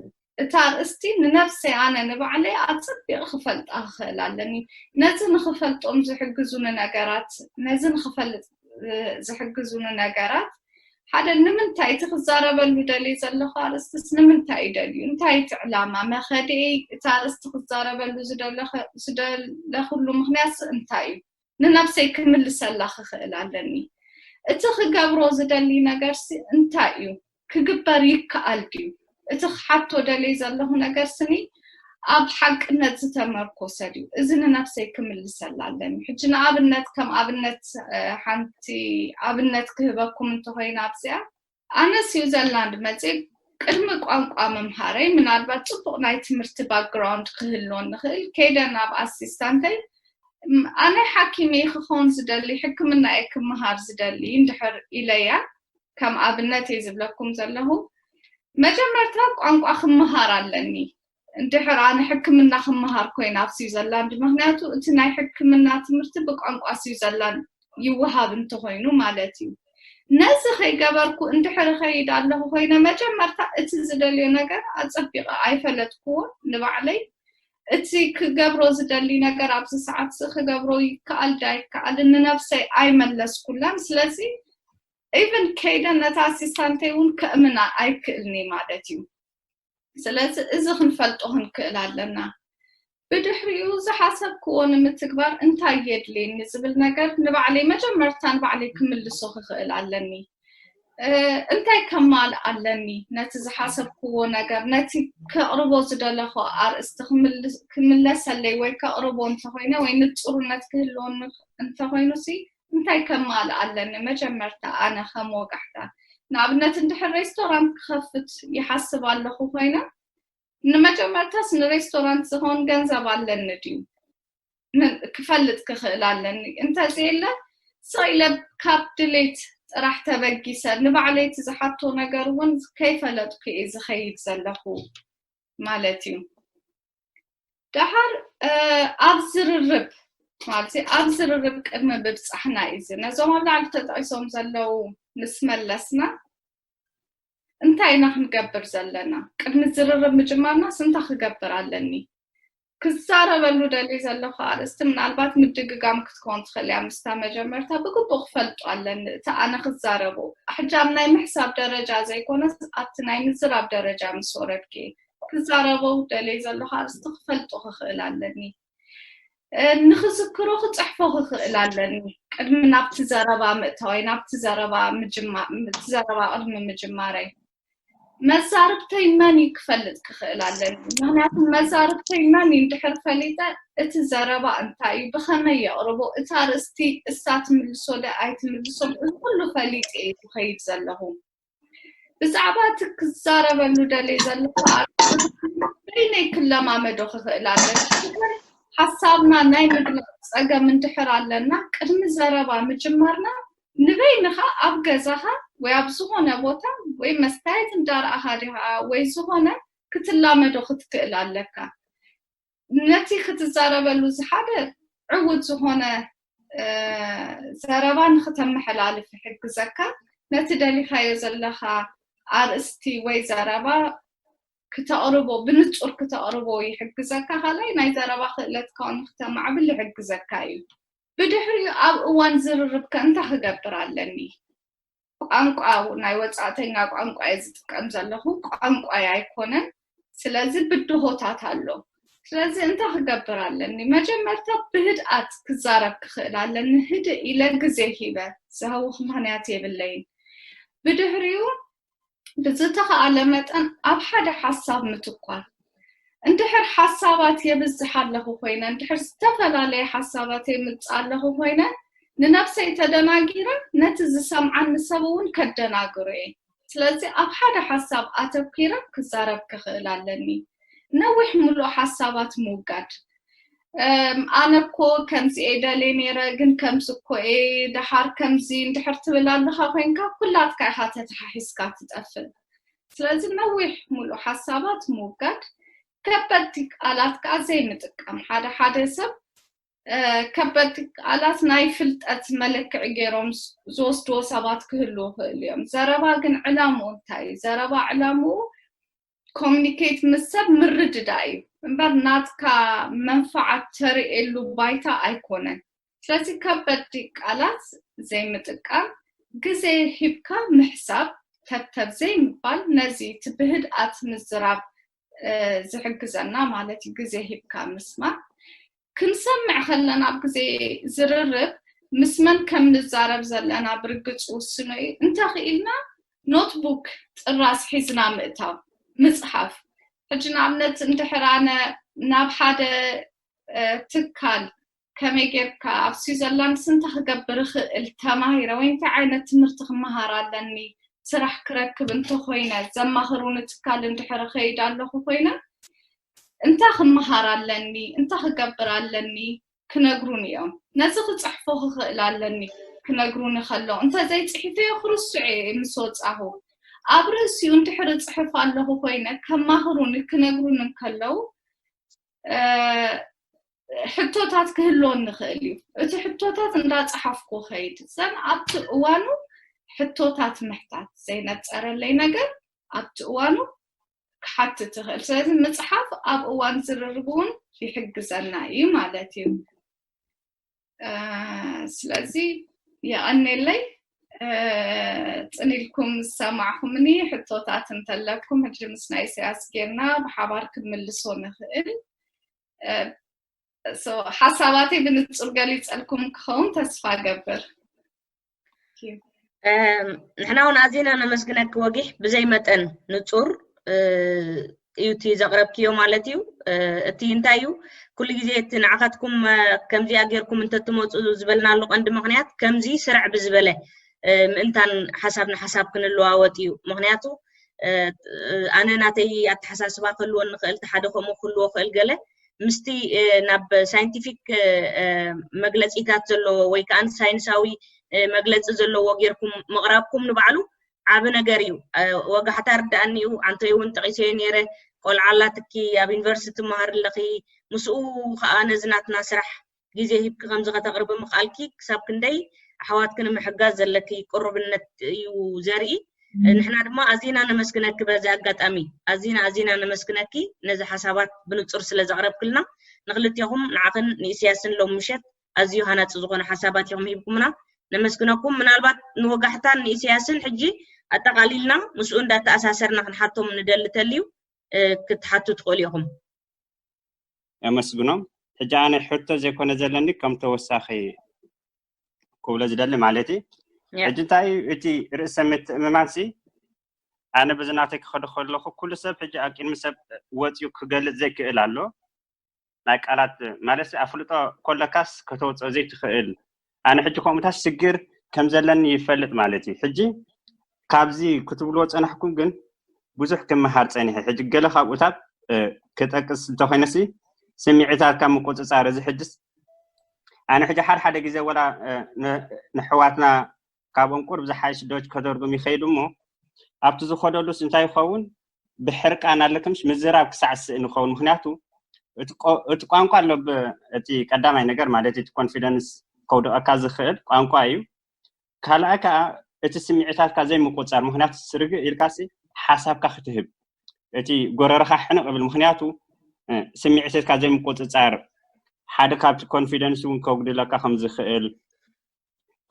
እታ ኣርእስቲ ንነብሰይ ኣነ ንባዕለይ ኣጸቢቐ ክፈልጣ ክኽእል ኣለኒ። ነዚ ንኽፈልጦም ዝሕግዙኒ ነገራት፣ ነዚ ንኽፈልጥ ዝሕግዙኒ ነገራት ሓደ፣ ንምንታይ እቲ ክዛረበሉ ደልየ ዘለኹ ኣርእስትስ ንምንታይ እዩ ደልዩ? እንታይ እቲ ዕላማ መኸድኤይ? እቲ ኣርእስቲ ክዛረበሉ ዝደለኸ- ዝደለኽሉ ምኽንያትስ እንታይ እዩ? ንነብሰይ ክምልሰላ ክኽእል ኣለኒ። እቲ ክገብሮ ዝደሊ ነገርሲ እንታይ እዩ? ክግበር ይከኣል ድዩ? እቲ ክሓቶ ደልየ ዘለኹ ነገር ስኒ ኣብ ሓቅነት ዝተመርኮሰ ድዩ? እዚ ንነብሰይ ክምልሰላ ኣለኒ። ሕጂ ንኣብነት፣ ከም ኣብነት፣ እ፣ ሓንቲ ኣብነት ክህበኩም እንተኾይና ኣብዚኣ፣ ኣነ ስዊዘርላንድ መፅእ ቅድሚ ቋንቋ ምምሃረይ፣ ምናልባት ፅቡቕ ናይ ትምህርቲ ባክግራውንድ ክህልወኒ ንኽእል፣ ከይደ ናብ ኣሲስታንተይ፣ "ም፣ ኣነ ሓኪም እየ ክኸውን ዝደሊ፣ ሕክምና እየ ክምሃር ዝደሊ እንድሕር" ኢለያ፣ ከም ኣብነት እየ ዝብለኩም ዘለኹ፣ መጀመርታ ቋንቋ ክምሃር ኣለኒ። እንድሕር ኣነ ሕክምና ክምሃር ኮይነ ኣብ ስዊዘርላንድ፣ ምኽንያቱ እቲ ናይ ሕክምና ትምህርቲ ብቋንቋ ስዊዘርላንድ ይወሃብ እንተኾይኑ ማለት እዩ። ነዚ ከይገበርኩ እንድሕር እኸይድ ኣለኹ ኮይነ፣ መጀመርታ እቲ ዝደልዮ ነገር ኣጸቢቐ ኣይፈለጥኩዎን ንባዕለይ። እቲ ክገብሮ ዝደሊ ነገር ኣብዚ ሰዓት እዚ ክገብሮ ይከኣል ዶ ኣይከኣልን ንነብሰይ ኣይመለስኩላን። ስለዚ ኢቨን ከይደ ነታ ኣሲስታንተይ እውን ከእምና ኣይክእልኒ ማለት እዩ። ስለዚ እዚ ክንፈልጦ ክንክእል ኣለና። ብድሕሪኡ ዝሓሰብክዎ ንምትግባር እንታይ የድልየኒ ዝብል ነገር ንባዕለይ መጀመርታ ንባዕለይ ክምልሶ ክኽእል ኣለኒ። እ፣ እንታይ ከማልእ ኣለኒ ነቲ ዝሓሰብክዎ ነገር፣ ነቲ ከቕርቦ ዝደለኹ ኣርእስቲ ክምልስ- ክምለሰለይ ወይ ከቕርቦ እንተኾይነ ወይ ንጹርነት ክህልወኒ እንተኾይኑሲ እንታይ ከማልእ ኣለኒ? መጀመርታ ኣነ ከም ወጋሕታ፣ ንኣብነት እንድሕር ሬስቶራንት ክኸፍት ይሓስብ ኣለኹ ኮይነ፣ ንመጀመርታስ ንሬስቶራንት ዝኸውን ገንዘብ ኣለኒ ድዩ? ን- ክፈልጥ ክኽእል ኣለኒ። እንተዘየለ፣ ስቕ ኢለ ካብ ድሌት ጥራሕ ተበጊሰ፣ ንባዕለይ እቲ ዝሓቶ ነገር እውን ከይፈለጥኩ እየ ዝኸይድ ዘለኹ ማለት እዩ። ደሓር፣ እ፣ ኣብ ዝርርብ፣ ማለት እዩ፣ ኣብ ዝርርብ ቅድሚ ምብጻሕና እዩ እዚ። ነዞም ኣብ ላዕሊ ተጠቒሶም ዘለዉ ምስ መለስና፣ እንታይ ኢና ክንገብር ዘለና? ቅድሚ ዝርርብ ምጅማርናስ እንታይ ክገብር ኣለኒ? ክዛረበሉ ደልየ ዘለኹ ኣርእስቲ ምናልባት ምድግጋም ክትከውን ትኽእል እያ። ምስታ መጀመርታ ብግቡእ ክፈልጦ ኣለኒ፣ እቲ ኣነ ክዛረቦ። ሕጂ ኣብ ናይ ምሕሳብ ደረጃ ዘይኮነስ፣ ኣብቲ ናይ ምዝራብ ደረጃ ምስ ወረድኪ፣ ክዛረቦ ደልየ ዘለኹ ኣርእስቲ ክፈልጦ ክኽእል ኣለኒ። እ፣ ንኽዝክሮ ክጽሕፎ ክኽእል ኣለኒ። ቅድሚ ናብቲ ዘረባ ምእታወይ፣ ናብቲ ዘረባ ምጅማ-፣ እቲ ዘረባ ቅድሚ ምጅማረይ፣ መዛርብተይ መን እዩ ክፈልጥ ክኽእል ኣለኒ። ምኽንያቱ መዛርብተይ መን እዩ እንድሕር ፈሊጠ፣ እቲ ዘረባ እንታይ እዩ፣ ብኸመይ የቕርቦ፣ እታ ኣርእስቲ እሳ ትምልሶ ዶ ኣይትምልሶን፣ እዚ ኩሉ ፈሊጠ እየ ዝኸይድ ዘለኹ። ብዛዕባ እቲ ክዛረበሉ ደልየ ዘለኹ ኣርእስቲ በይነይ ክለማመዶ ክኽእል ኣለኒ። ሓሳብና ናይ ምግላፅ ፀገም እንድሕር ኣለና፣ ቅድሚ ዘረባ ምጅማርና ንበይንኻ ኣብ ገዛኻ ወይ ኣብ ዝኾነ ቦታ ወይ መስታየት እንዳረኣኻ ዲኻ ወይ ዝኾነ ክትላመዶ ክትክእል ኣለካ። ነቲ ክትዛረበሉ ዝሓደ ዕዉት ዝኾነ፣ እ፣ ዘረባ ንክተመሓላልፍ ይሕግዘካ። ነቲ ደሊኻዮ ዘለኻ ኣርእስቲ ወይ ዘረባ ክተቕርቦ ብንጹር ክተቕርቦ ይሕግዘካ። ካልኣይ ናይ ዘረባ ክእለትካ ንክተማዕብል ይሕግዘካ እዩ። ብድሕሪኡ ኣብ እዋን ዝርርብ ከ እንታይ ክገብር ኣለኒ? ቋንቋ ናይ ወጻእተኛ ቋንቋ እየ ዝጥቀም ዘለኹ፣ ቋንቋ ኣይኮነን። ስለዚ ብድሆታት ኣሎ። ስለዚ እንታይ ክገብር ኣለኒ? መጀመርታ ብህድኣት ክዛረብ ክኽእል ኣለኒ። ህድእ ኢለ ግዜ ሂበ፣ ዝህውኽ ምኽንያት የብለይን። ብድሕሪኡ ብዝተኻእለ መጠን ኣብ ሓደ ሓሳብ ምትኳር። እንድሕር ሓሳባት የብዝሕ ኣለኹ ኮይነ፣ እንድሕር ዝተፈላለየ ሓሳባት የምጽእ ኣለኹ ኮይነ፣ ንነብሰይ ተደናጊረ፣ ነቲ ዝሰምዓኒ ሰብ እውን ከደናግሮ እየ። ስለዚ ኣብ ሓደ ሓሳብ ኣተኲረ ክዛረብ ክኽእል ኣለኒ። ነዊሕ ምሉእ ሓሳባት ምውጋድ። እም፣ ኣነ እኮ ከምዚ እየ ደልየ ነይረ፣ ግን ከምዚ እኮ እየ፣ ደሓር ከምዚ እንድሕር ትብል ኣለኻ ኮይንካ፣ ኩላትካ ኢኻ ተተሓሒዝካ ትጠፍእ። ስለዚ ነዊሕ ምሉእ ሓሳባት ምውጋድ፣ ከበድቲ ቃላት ከኣ ዘይምጥቃም። ሓደ ሓደ ሰብ፣ እ፣ ከበድቲ ቃላት ናይ ፍልጠት መለክዒ ገይሮም ዝ-፣ ዝወስድዎ ሰባት ክህልዉ ይኽእሉ እዮም። ዘረባ ግን ዕላምኡ እንታይ እዩ? ዘረባ ዕላምኡ ኮሚኒኬት ምስ ሰብ ምርድዳእ እዩ እምበር ናትካ መንፈዓት ተርእየሉ ባይታ ኣይኮነን። ስለዚ ከበድቲ ቃላት ዘይምጥቃም፣ ግዜ ሂብካ ምሕሳብ፣ ተብተብ ዘይምባል፣ ነዚ እቲ ብህድኣት ምዝራብ፣ እ፣ ዝሕግዘና ማለት እዩ። ግዜ ሂብካ ምስማዕ። ክንሰምዕ ከለና ኣብ ግዜ ዝርርብ ምስ መን ከም ንዛረብ ዘለና ብርግጽ ውስኖ እዩ። እንተኽኢልና ኖትቡክ ጥራስ ሒዝና ምእታው፣ ምጽሓፍ። ሕጂ ንኣብነት እንድሕር ኣነ ናብ ሓደ፣ እ፣ ትካል ከመይ ጌርካ ኣብ ስዊዘርላንድስ እንታይ ክገብር እኽእል ተማሂረ ወይ እንታይ ዓይነት ትምህርቲ ክመሃር ኣለኒ ስራሕ ክረክብ እንተኾይነ ዘማኽሩኒ ትካል እንድሕር እኸይድ ኣለኹ ኮይነ እንታይ ክመሃር ኣለኒ እንታይ ክገብር ኣለኒ ክነግሩኒ እዮም። ነዚ ክጽሕፎ ክኽእል ኣለኒ ክነግሩኒ ከለዉ። እንተዘይጽሒፈዮ ክርስዑ እየ ምስ ወጻኹ። ኣብ ርእሲኡ እንድሕር እጽሕፍ ኣለኹ ኮይነ ከማኽሩኒ ክነግሩኒ እንከለዉ፣ እ፣ ሕቶታት ክህልወኒ ይኽእል እዩ። እቲ ሕቶታት እንዳጸሓፍኩ እኸይድ። ዘን ኣብቲ እዋኑ ሕቶታት ምሕታት፣ ዘይነጸረለይ ነገር ኣብቲ እዋኑ ክሓትት ይኽእል። ስለዚ ምጽሓፍ ኣብ እዋን ዝርርብ እውን ይሕግዘና እዩ ማለት እዩ። እ፣ ስለዚ የቐኔለይ፣ እ፣ ጽን ኢልኩም ዝሰማዕኹምኒ። ሕቶታት እንተለኩም ሕጂ ምስ ናይ ኢሳያስ ጌርና ብሓባር ክንምልሶ ንኽእል። እ፣ ሶ፣ ሓሳባተይ ብንጹር ገሊጸልኩም ክኸውን ተስፋ ገብር። እም፣ ንሕና እውን ኣዚና ነመስግነኪ ወጊሕ፣ ብዘይ መጠን ንጹር፣ እ፣ እዩ እቲ ዘቕረብክዮ ማለት እዩ። እ፣ እቲ እንታይ እዩ፣ ኩሉ ግዜ እቲ ንዓኻትኩም፣ እ፣ ከምዚኣ ጌርኩም እንተትመጹ ዝበልናሉ ቀንዲ ምኽንያት፣ ከምዚ ስርዕ ብዝበለ፣ እ፣ ምእንታን ሓሳብ ንሓሳብ ክንለዋወጥ እዩ። ምኽንያቱ፣ እ፣ ኣነ ናተይ ኣተሓሳስባ ክህልወኒ ይኽእል፣ እቲ ሓደ ከምኡ ክህልዎ ይኽእል፣ ገለ ምስቲ፣ እ፣ ናብ ሳይንቲፊክ፣ እ፣ እ፣ መግለጺታት ዘለዎ ወይ ከኣ ሳይንሳዊ፣ እ፣ መግለጺ ዘለዎ ጌርኩም ምቕራብኩም ንባዕሉ ዓቢ ነገር እዩ። እ፣ ወጋሕታ ርድኣኒ እዩ፣ ኣንተይ እውን ጠቒሰዮ ነይረ። ቆልዓ ኣላትኪ፣ ኣብ ዩኒቨርሲቲ ትመሃሪ ኣለኺ፣ ምስኡ ከኣ ነዚ ናትና ስራሕ ግዜ ሂብኪ ከምዚ ከተቕርቢ ምኽኣልኪ ክሳብ ክንደይ ኣሕዋትኪ ንምሕጋዝ ዘለኪ ቅሩብነት እዩ ዘርኢ። ንሕና ድማ ኣዚና ነመስግነኪ በዚ ኣጋጣሚ፣ ኣዚና ኣዚና ነመስግነኪ ነዚ ሓሳባት ብንጹር ስለ ዘቕረብክልና። ንኽልቴኹም ንዓኽን ንኢሳያስን ሎም ምሸት ኣዝዩ ሃናጺ ዝኾነ ሓሳባት ኢኹም ሂብኩምና። ነመስግነኩም። ምናልባት ንወጋሕታን ንኢሳያስን ሕጂ ኣጠቓሊልና ምስኡ እንዳተኣሳሰርና ክንሓቶም ንደሊ ተልዩ፣ እ፣ ክትሓቱ ትኽእሉ ኢኹም። የመስግኖም። ሕጂ ኣነ ሕቶ ዘይኮነ ዘለኒ ከም ተወሳኺ ክብሎ ዝደሊ ማለት እዩ። ያ። ሕጂ እንታይ እዩ እቲ ርእሰ ምትእምማን ሲ ኣነ በዚ ናተይ ክኸዶ ከለኹ ኩሉ ሰብ ሕጂ ኣብ ቅድሚ ሰብ ወፂኡ ክገልፅ ዘይክእል ኣሎ። ናይ ቃላት ማለት ኣፍልጦ ኮለካስ ከተውፅኦ ዘይትኽእል ኣነ ሕጂ ከምኡታት ሽግር ከም ዘለኒ ይፈልጥ ማለት እዩ። ሕጂ ካብዚ ክትብልዎ ፀናሕኩም ግን ብዙሕ ክመሃር ፀኒሐ። ሕጂ ገለ ካብኡታት እ፣ ክጠቅስ እንተኾይነሲ ስምዒታትካ ምቁፅፃር እዚ ሕጅስ ኣነ ሕጂ ሓደ ሓደ ግዜ ወላ እ፣ ን- ንሕዋትና ካብኦም ቁርብ ዝሓይሽ ዶች ከደርጉም ይኸይዱ እሞ ኣብቲ ዝኸደሉስ እንታይ ይኸውን ብሕርቃን ኣለክምሽ ምዝራብ ክሳዕ ስእን ይኸውን። ምክንያቱ እቲ ቆ- እቲ ቋንቋ ኣሎ ብ- እቲ ቀዳማይ ነገር ማለት እቲ ኮንፊደንስ ከውድቐካ ዝኽእል ቋንቋ እዩ። ካልኣይ ከዓ እቲ ስምዒታትካ ዘይምቁፃር ምክንያቱ ስርግእ ኢልካሲ ሓሳብካ ክትህብ እቲ ጎረረኻ ሕንቕ ብል። ምክንያቱ ስምዒትካ ዘይምቁፅፃር ሓደ ካብቲ ኮንፊደንስ እውን ከጉድለካ ከም ዝኽእል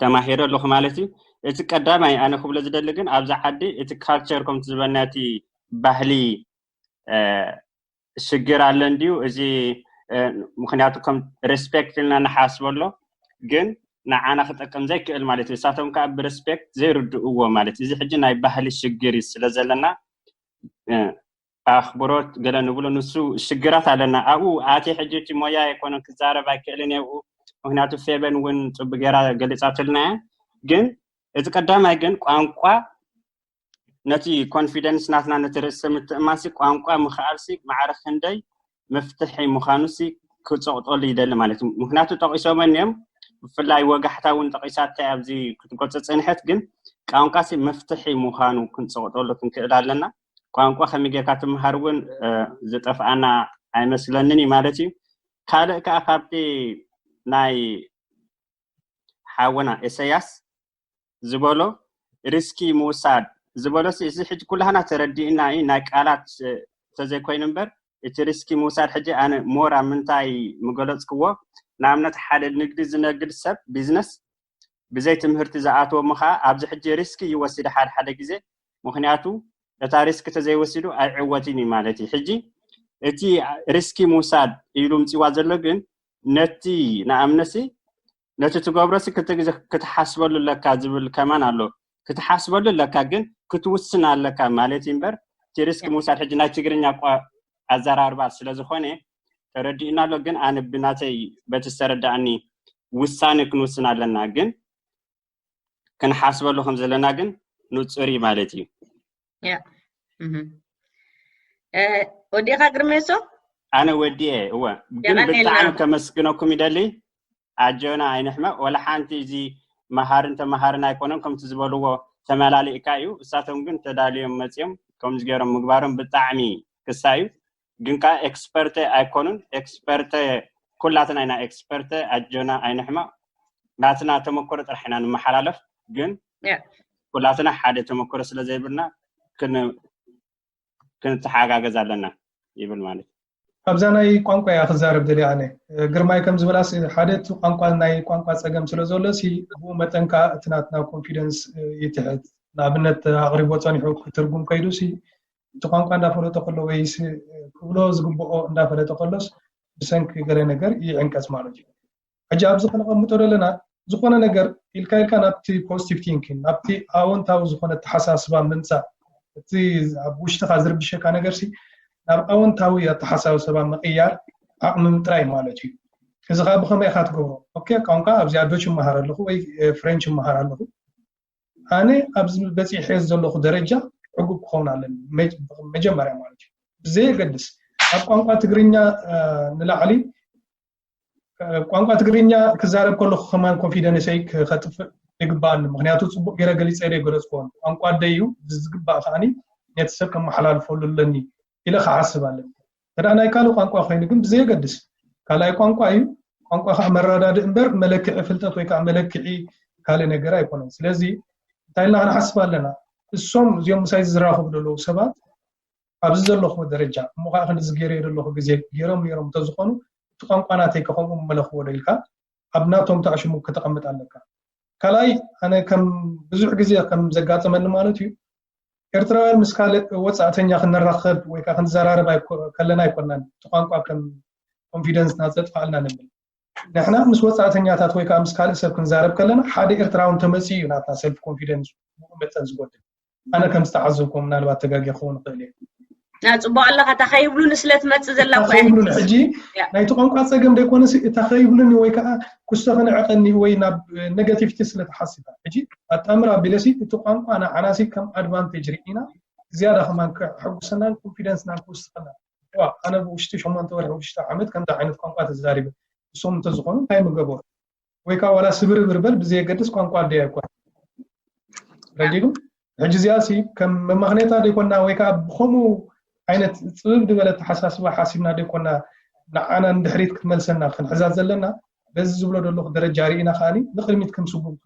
ተማሂረ ኣለኹ ማለት እዩ። እቲ ቀዳማይ ኣነ ክብሎ ዝደሊ ግን ኣብዚ ዓዲ እቲ ካልቸር ከምቲ ዝበልና እቲ ባህሊ ሽግር ኣለ እንድዩ። እዚ ምክንያቱ ከም ሬስፔክት ኢልና ንሓስበሎ ግን ንዓና ክጠቅም ዘይክእል ማለት እዩ። እሳቶም ከዓ ብሬስፔክት ዘይርድእዎ ማለት እዩ። እዚ ሕጂ ናይ ባህሊ ሽግር እዩ ስለ ዘለና ኣኽብሮት ገለ ንብሎ ንሱ ሽግራት ኣለና ኣብኡ ኣቲ ሕጂ እቲ ሞያ ኣይኮነን ክዛረብ ኣይክእልን የብኡ። ምክንያቱ ፌበን እውን ፅቡቅ ገይራ ገሊፃትልና እያ። ግን እቲ ቀዳማይ ግን ቋንቋ ነቲ ኮንፊደንስ ናትና ነቲ ርእሰ ምትእማንሲ ቋንቋ ምኽኣልሲ ማዕረ ክንደይ መፍትሒ ምዃኑሲ ክፀቕጠሉ ይደሊ ማለት እዩ። ምክንያቱ ጠቂሶመን እዮም ብፍላይ ወጋሕታ እውን ጠቂሳታይ ኣብዚ ክትገልፆ ፀንሐት ግን ቋንቋሲ መፍትሒ ምዃኑ ክንፀቕጠሉ ክንክእል ኣለና። ቋንቋ ከመይ ጌርካ ትምሃር እውን ዝጠፍኣና ኣይመስለንን እዩ ማለት እዩ። ካልእ ከዓ ካብቲ ናይ ሓወና ኢሰያስ ዝበሎ ሪስኪ ምውሳድ ዝበሎ እዚ ሕጂ ኩላህና ተረዲእና እዩ ናይ ቃላት ተዘይኮይኑ እምበር እቲ ሪስኪ ምውሳድ ሕጂ ኣነ ሞር ኣብ ምንታይ ምገለፅክዎ ንኣብነት ሓደ ንግዲ ዝነግድ ሰብ ቢዝነስ ብዘይ ትምህርቲ ዝኣተወ ምኻ ኣብዚ ሕጂ ሪስኪ ይወስድ ሓደ ሓደ ግዜ ምክንያቱ እታ ሪስክ ተዘይወሲዱ ኣይዕወትን እዩ ማለት እዩ። ሕጂ እቲ ሪስኪ ምውሳድ ኢሉ ምፅዋ ዘሎ ግን ነቲ ንኣብነሲ ነቲ ትገብሮሲ ክልተ ግዜ ክትሓስበሉ ኣለካ ዝብል ከማን ኣሎ። ክትሓስበሉ ኣለካ ግን ክትውስን ኣለካ ማለት እዩ እምበር እቲ ሪስክ ምውሳድ ሕጂ ናይ ትግርኛ ኣዘራርባ ስለዝኾነ ተረዲእና ኣሎ። ግን ኣነ ብናተይ በቲ ዝተረዳእኒ ውሳኔ ክንውስን ኣለና ግን ክንሓስበሉ ከም ዘለና ግን ንፁር እዩ ማለት እዩ። ወዲእካ ግርሜሶ? ኣነ ወዲኤ እወ። ግን ብጣዕሚ ከመስግነኩም ይደሊ። ኣጆና ኣይንሕመቅ። ወላ ሓንቲ እዚ መሃርን ተመሃርን ኣይኮነን ከምቲ ዝበልዎ ተመላሊእካ እዩ። እሳቶም ግን ተዳልዮም መፅዮም ከምዚ ገይሮም ምግባሮም ብጣዕሚ ክሳ እዩ። ግን ከዓ ኤክስፐርተ ኣይኮኑን። ኤክስፐርተ ኩላትና ኢና ኤክስፐርተ ኣጆና ኣይንሕመቅ። ናትና ተመክሮ ጥራሕ ኢና ንመሓላለፍ። ግን ኩላትና ሓደ ተመክሮ ስለ ዘይብልና ክንተሓጋገዝ ኣለና ይብል ማለት እዩ። ኣብዛ ናይ ቋንቋ እያ ክዛረብ ደልየ ኣነ። ግርማይ ከም ዝበላስ ሓደ እቲ ቋንቋ ናይ ቋንቋ ፀገም ስለ ዘሎ ሲ ብኡ መጠን ከዓ እቲ ናትና ኮንፊደንስ ይትሕት። ንኣብነት ኣቕሪቦ ፀኒሑ ክትርጉም ከይዱ ሲ እቲ ቋንቋ እንዳፈለጦ ከሎ ወይ ክብሎ ዝግብኦ እንዳፈለጠ ከሎስ ብሰንኪ ገለ ነገር ይዕንቀፅ ማለት እዩ። ሕጂ ኣብዚ ከነቐምጦ ዘለና ዝኾነ ነገር ኢልካ ኢልካ ናብቲ positive thinking ናብቲ ኣወንታዊ ዝኾነ ኣተሓሳስባ ምምፃእ እቲ ኣብ ውሽጥኻ ዝርብሸካ ነገር ሲ ናብ ኣወንታዊ ኣተሓሳስባ ምቕያር ዓቕሚ ምጥራይ ማለት እዩ። እዚ ከዓ ብኸመይ ኢኻ ትገብሮ? ኦኬ ቋንቋ ኣብዚኣ ዶች ይመሃር ኣለኹ ወይ ፍሬንች ይመሃር ኣለኹ ኣነ ኣብዚ በፂሐ ዘለኹ ደረጃ ዕጉብ ክኸውን ኣለኒ መጀመርያ ማለት እዩ። ብዘየገድስ ኣብ ቋንቋ ትግርኛ ንላዕሊ ቋንቋ ትግርኛ ክዛረብ ከለኹ ከማን ኮንፊደንሰይ ከጥፍእ ይግባኣኒ። ምክንያቱ ፅቡቅ ገይረ ገሊፀ ዶ ገለፅክዎን ቋንቋ ኣደይ እዩ ብዝግባእ ከዓኒ ነቲ ሰብ ከመሓላልፈሉ ኣለኒ ኢለ ክሓስብ ኣለኒ። ተዳ ናይ ካልእ ቋንቋ ኮይኑ ግን ብዘየገድስ ካልኣይ ቋንቋ እዩ። ቋንቋ ከዓ መረዳድእ እምበር መለክዒ ፍልጠት ወይ ከዓ መለክዒ ካልእ ነገር ኣይኮነን። ስለዚ እንታይ ኢልና ክንሓስብ ኣለና? እሶም እዚኦም ምሳይ ዝራኸቡ ዘለዉ ሰባት ኣብዚ ዘለኹዎ ደረጃ እሞ ከዓ ክንድዚ ገይረ ዘለኹ ግዜ ገይሮም ነይሮም እንተዝኾኑ እቲ ቋንቋ ናተይ ከምኡ ምመለኽዎ ዶ ኢልካ ኣብ ናቶም ተዕሽሙ ከተቐምጥ ኣለካ። ካልኣይ ኣነ ከም ብዙሕ ግዜ ከም ዘጋጠመኒ ማለት እዩ ኤርትራውያን ምስ ካልእ ወፃእተኛ ክንራኸብ ወይ ከዓ ክንዘራረብ ከለና ኣይኮናን እቲ ቋንቋ ከም ኮንፊደንስና ዘጥፋልና ንብል። ንሕና ምስ ወፃእተኛታት ወይ ከዓ ምስ ካልእ ሰብ ክንዛረብ ከለና ሓደ ኤርትራዊ እንተመፂኡ እዩ ናትና ሰልፍ ኮንፊደንስ ብኡ መጠን ዝጎድል። ኣነ ከም ዝተዓዘብኩዎ ምናልባት ተጋጊ ክኸውን ይኽእል እየ። ጽቡቅ ኣለካ እታ ከይብሉኒ ስለ ትመጽእ ዘላ እኮ እያ። ከይብሉኒ ሕጂ ናይቲ ቋንቋ ጸገም ደይኮነሲ እታ ከይብሉኒ ወይ ከዓ ኩስቶ ክንዕቀኒ ወይ ናብ ኔጋቲቪቲ ስለ ትሓስብ እያ። ሕጂ ኣጣምር ኣቢለሲ እቲ ቋንቋ ንዓናሲ ከም ኣድቫንቴጅ ርኢና ዝያዳ ከማን ከሐጉሰናን ኮንፊደንስና ክውስኸና። ኣነ ብውሽጢ ሸሞንተ ወርሒ ውሽጢ ዓመት ከምዚ ዓይነት ቋንቋ ተዛሪበ እሶም እንተዝኾኑ እንታይ ምገበሩ? ወይ ከዓ ዋላ ስብርብር በል ብዘየገድስ ቋንቋ ኣደይ ኣይኮነን። ረዲኩም ሕጂ እዚኣ ሲ ከም መማኽኔታ ደይኮና ወይ ከዓ ብከምኡ ዓይነት ፅብብ ዝበለ ተሓሳስባ ሓሲብና ደይኮና ንዓና ንድሕሪት ክትመልሰና ክንሕዛ ዘለና በዚ ዝብሎ ዘለኹ ደረጃ ርኢና ከዓኒ ንቅድሚት ከም ስጉምቲ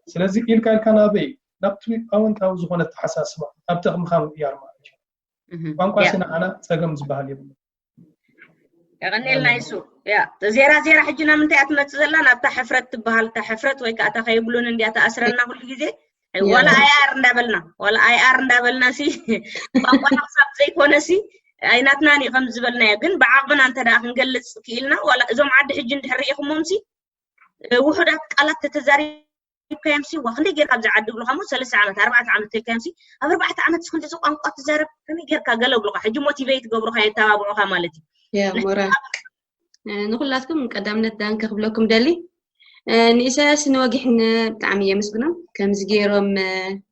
ስለዚ ኢልካ ኢልካ ናበይ ናብቲ ኣወንታዊ ዝኾነ ተሓሳስባ ናብቲ ምኻን ምቅያር ማለት እዩ። ቋንቋ ስንዓና ጸገም ዝበሃል የብሉ። የቐኔልና ይሱ። ያ ዜራ ዜራ ሕጂ ናብ ምንታይ እያ ትመፅእ ዘላ? ናብታ ሕፍረት ትበሃል። እታ ሕፍረት ወይ ከዓ እታ ከይብሉን እንዲያ ተኣስረና ኩሉ ግዜ። ዋላ ኣይኣር እንዳበልና ዋላ ኣይኣር እንዳበልና ሲ ቋንቋና ክሳብ ዘይኮነ ሲ ኣይናትናን እዩ ከም ዝበልናዮ። ግን ብዓቕምና እንተ ደኣ ክንገልፅ ክኢልና ዋላ እዞም ዓዲ ሕጂ እንድሕር ርኢኹሞም ሲ ውሑዳት ቃላት ተተዛሪብካዮም ሲ ዋ ክንደይ ጌርካ ኣብዚ ዓዲ ብሉካ ሞ ሰለስተ ዓመት ኣርባዕተ ዓመት ተልካዮም ሲ ኣብ ኣርባዕተ ዓመት ሲ ክንዲዚ ቋንቋ ትዛረብ ከመይ ጌርካ ገለ ብሉካ ሕጂ ሞቲቬት ገብሩካ የተባብዑካ ማለት እዩ። ያ ሞራል ንኩላትኩም ቀዳምነት ዳንከ ክብለኩም ደሊ ንኢሳያስ ንወጊሕን ብጣዕሚ የመስግኖም። ከምዚ ገይሮም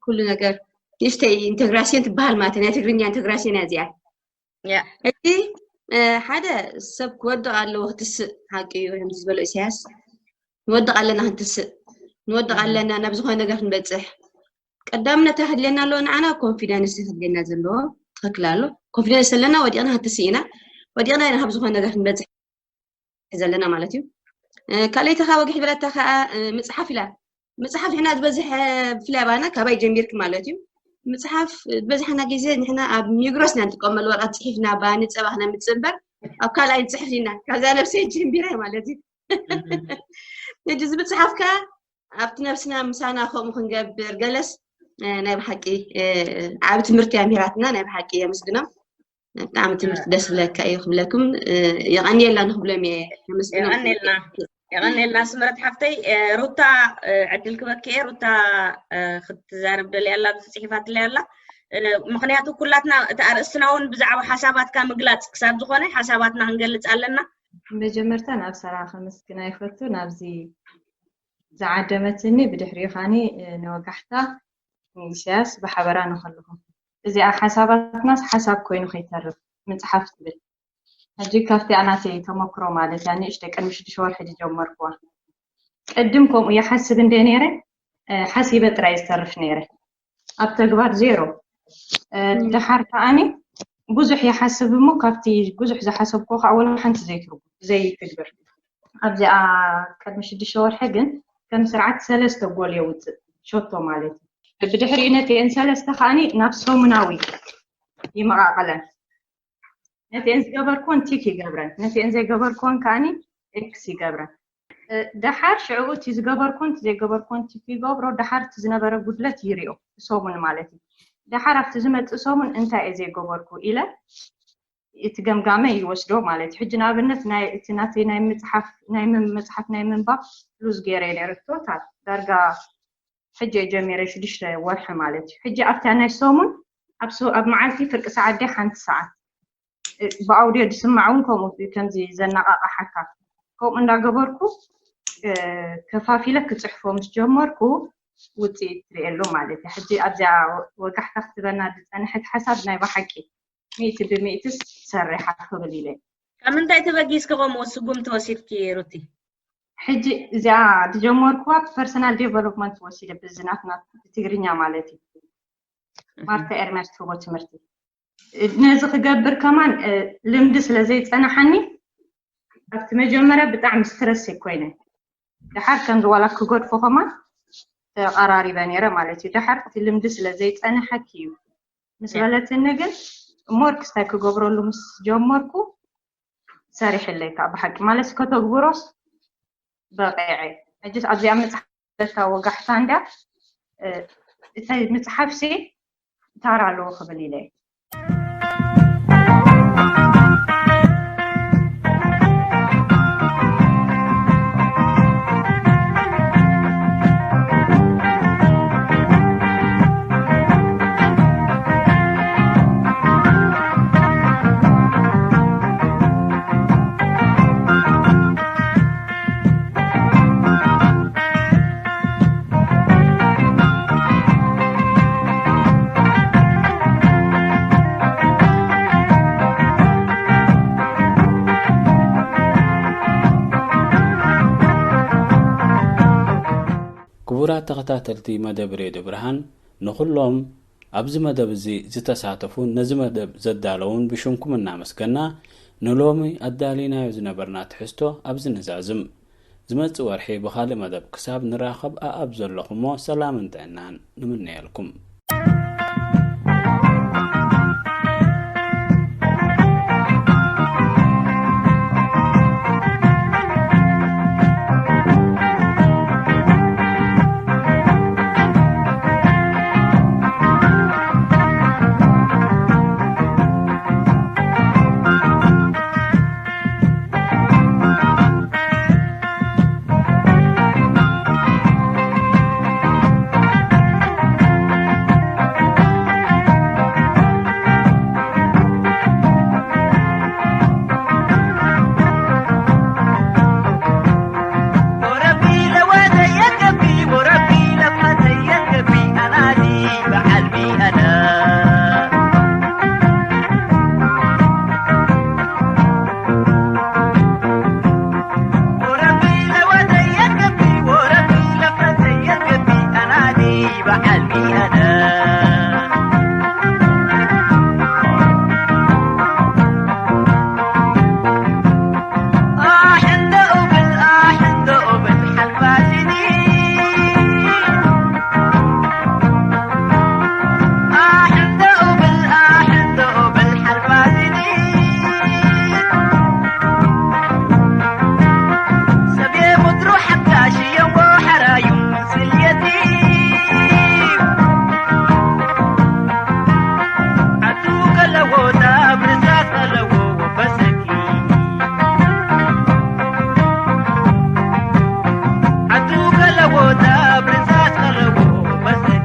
ኩሉ ነገር ንእሽተይ ኢንተግራሲዮን ትበሃል ማለት ናይ ትግርኛ ኢንተግራሲዮን እያ እዚኣ። እቲ ሓደ ሰብ ክወድቕ ኣለዎ ክትስእ ሓቂ እዩ ከምዚ ዝበሎ ኢሳያስ ንወድቕ ኣለና ክንትስእ ንወድቕ ኣለና ናብ ዝኾነ ነገር ክንበፅሕ ቀዳምነት ክድልየና ኣለዎ ንዓና ኮንፊደንስ ክድልየና ዘለዎ ትኽክል ኣሎ ኮንፊደንስ ዘለና ወዲቕና ክትስእ ኢና ወዲቕና ኢና ካብ ዝኾነ ነገር ክንበፅሕ ዘለና ማለት እዩ። ካልኣይቲ ከዓ ወግሒ ዝበለታ ከዓ ምፅሓፍ ኢላ ምፅሓፍ ንሕና ዝበዝሕ ብፍላይ ኣባና ካባይ ጀሚርክ ማለት እዩ። ምፅሓፍ ዝበዝሓና ግዜ ንሕና ኣብ ሚግሮስ ኢና ንጥቀመሉ ወረቐት ፅሒፍና ባኒ ፀባ ክነምፅእ እምበር ኣብ ካልኣይ ንፅሕፍ ኢና ካብዛ ነብሰይ ጀሚረ ማለት እዩ። ሕጂ እዚ ምፅሓፍ ከዓ ኣብቲ ነብስና ምሳና ከምኡ ክንገብር ገለስ ናይ ብሓቂ ዓብ ትምህርቲ ኣምሂራትና ናይ ብሓቂ የመስግኖም። ብጣዕሚ ትምህርቲ ደስ ብለካ እዩ ክብለኩም የቐንየላ ንክብሎም እየ የመስግኖም። የቐንየልና የቐንየልና ስምረት ሓፍተይ። ሩታ ዕድል ክበክ እየ። ሩታ ክትዛረብ ደልያ ኣላ ኣብዚ ፅሒፋትለይ ኣላ። ምክንያቱ ኩላትና እቲ ኣርእስትና እውን ብዛዕባ ሓሳባትካ ምግላፅ ክሳብ ዝኾነ ሓሳባትና ክንገልፅ ኣለና። መጀመርታ ናብ ሰራ ከመስግና ይፈቱ ናብዚ ዝዓደመትኒ ብድሕሪኡ ካኒ ንወጋሕታ ንኢሳያስ ብሓበራ ንከለኹ እዚኣ ሓሳባትናስ ሓሳብ ኮይኑ ከይተርፍ ምፅሓፍ ትብል ሕጂ ካብቲ ኣናተይ ተመክሮ ማለት እያ ንእሽተይ ቅድሚ ሽዱሽተ ወርሒ ዝጀመርኩዋ ቅድም ከምኡ ይሓስብ እንደ ነይረ ሓሲበ ጥራይ ዝተርፍ ነይረ ኣብ ተግባር ዜሮ ደሓር ከዓኒ ብዙሕ ይሓስብ እሞ ካብቲ ብዙሕ ዝሓሰብኩ ከዓ ወላ ሓንቲ ዘይትርጉ ዘይትግብር ኣብዚኣ ቅድሚ ሽዱሽተ ወርሒ ግን ከም ስርዓት ሰለስተ ጎል የውፅእ ሸቶ ማለት እዩ ብድሕሪኡ ነቲአን ሰለስተ ከዓኒ ናብ ሰሙናዊ ይመቃቀለን ነቲአን ዝገበርኩን ቲክ ይገብረን ነቲአን ዘይገበርኩን ከዓኒ ኤክስ ይገብረን ደሓር ሽዕኡ እቲ ዝገበርኩን እቲ ዘይገበርኩን ቲክ ይገብሮ ደሓር እቲ ዝነበረ ጉድለት ይሪኦ ሰሙን ማለት እዩ ደሓር ኣብቲ ዝመፅእ ሰሙን እንታይ እየ ዘይገበርኩ ኢለ እቲ ገምጋመ ይወስዶ ማለት እዩ ሕጂ ንኣብነት ናይ እቲ ናተይ ናይ ምፅሓፍ ናይ መፅሓፍ ናይ ምንባብ ሉዝ ገይረ ነይረ ቶታል ዳርጋ ሕጂ እየ ጀሚረ ሽዱሽተ ወርሒ ማለት እዩ ሕጂ ኣብታ ናይ ሰሙን ኣብ መዓልቲ ፍርቂ ሰዓት ደ ሓንቲ ሰዓት ብኣውድዮ ዝስማዕ እውን ከምኡ ከምዚ ዘነቃቃሓካ ከምኡ እንዳገበርኩ ከፋፊለ ክፅሕፎ ምስ ጀመርኩ ውፅኢት ትሪኤሉ ማለት እዩ ሕጂ ኣብዚኣ ወጋሕታ ክትበና ዝፀንሐት ሓሳብ ናይ ብሓቂ ሚእቲ ብሚእትስ ሰሪሓ ክብል ኢለ ካብ ምንታይ ተበጊስኪ ከምኡ ስጉም ተወሲድኪ ሩቲ ሕጂ እዚኣ ዝጀመርኩዋ ፐርሰናል ዴቨሎፕመንት ወሲደ ብዝናትና ብትግርኛ ማለት እዩ ማርታ ኤርሚያስ ትህቦ ትምህርቲ ነዚ ክገብር ከማን ልምዲ ስለ ዘይፀናሓኒ ኣብቲ መጀመርያ ብጣዕሚ ስትረስ ኮይነ ደሓር ከምዚ ዋላ ክገድፎ ከማን ተቐራሪበ ነይረ ማለት እዩ ደሓር እቲ ልምዲ ስለ ዘይፀናሓኪ እዩ ምስ በለትኒ ግን እሞ ክስታይ ክገብረሉ ምስ ጀመርኩ ሰሪሕለይ ከዓ ብሓቂ ማለት ከተግብሮስ በቂዐ ሕጅስ ኣብዚኣ መፅሓፍ ዘለታ ወጋሕታ እንድያ እታይ ምፅሓፍሲ ታራ ኣለዎ ክብል ኢለ ክቡራት ተኸታተልቲ መደብ ሬድዮ ብርሃን ንኹሎም ኣብዚ መደብ እዚ ዝተሳተፉን ነዚ መደብ ዘዳለዉን ብሽምኩም እናመስገና ንሎሚ ኣዳሊናዮ ዝነበርና ትሕዝቶ ኣብዚ ንዛዝም። ዝመጽእ ወርሒ ብኻልእ መደብ ክሳብ ንራኸብ ኣኣብ ዘለኹሞ ሰላምን ጥዕናን ንምነየልኩም። ዓልሚ ኣነ። ኣሕ እንዶ እብል፣ ኣሕ እንዶ እብል ሓልፋ ሲኒ። ኣሕ እንዶ እብል፣ ኣሕ እንዶ እብል ሓልፋ ሲኒ። ሰብየ ምድሩ ሓዳሽ የሞ ሓራዩ ምስል የቲም። ዓዱ ከለዎ ጣብ ርሳስ ከለዎ ወፈሰኪ። ዓዱ ከለዎ ጣብ ርሳስ ከለዎ ወፈሰኪ።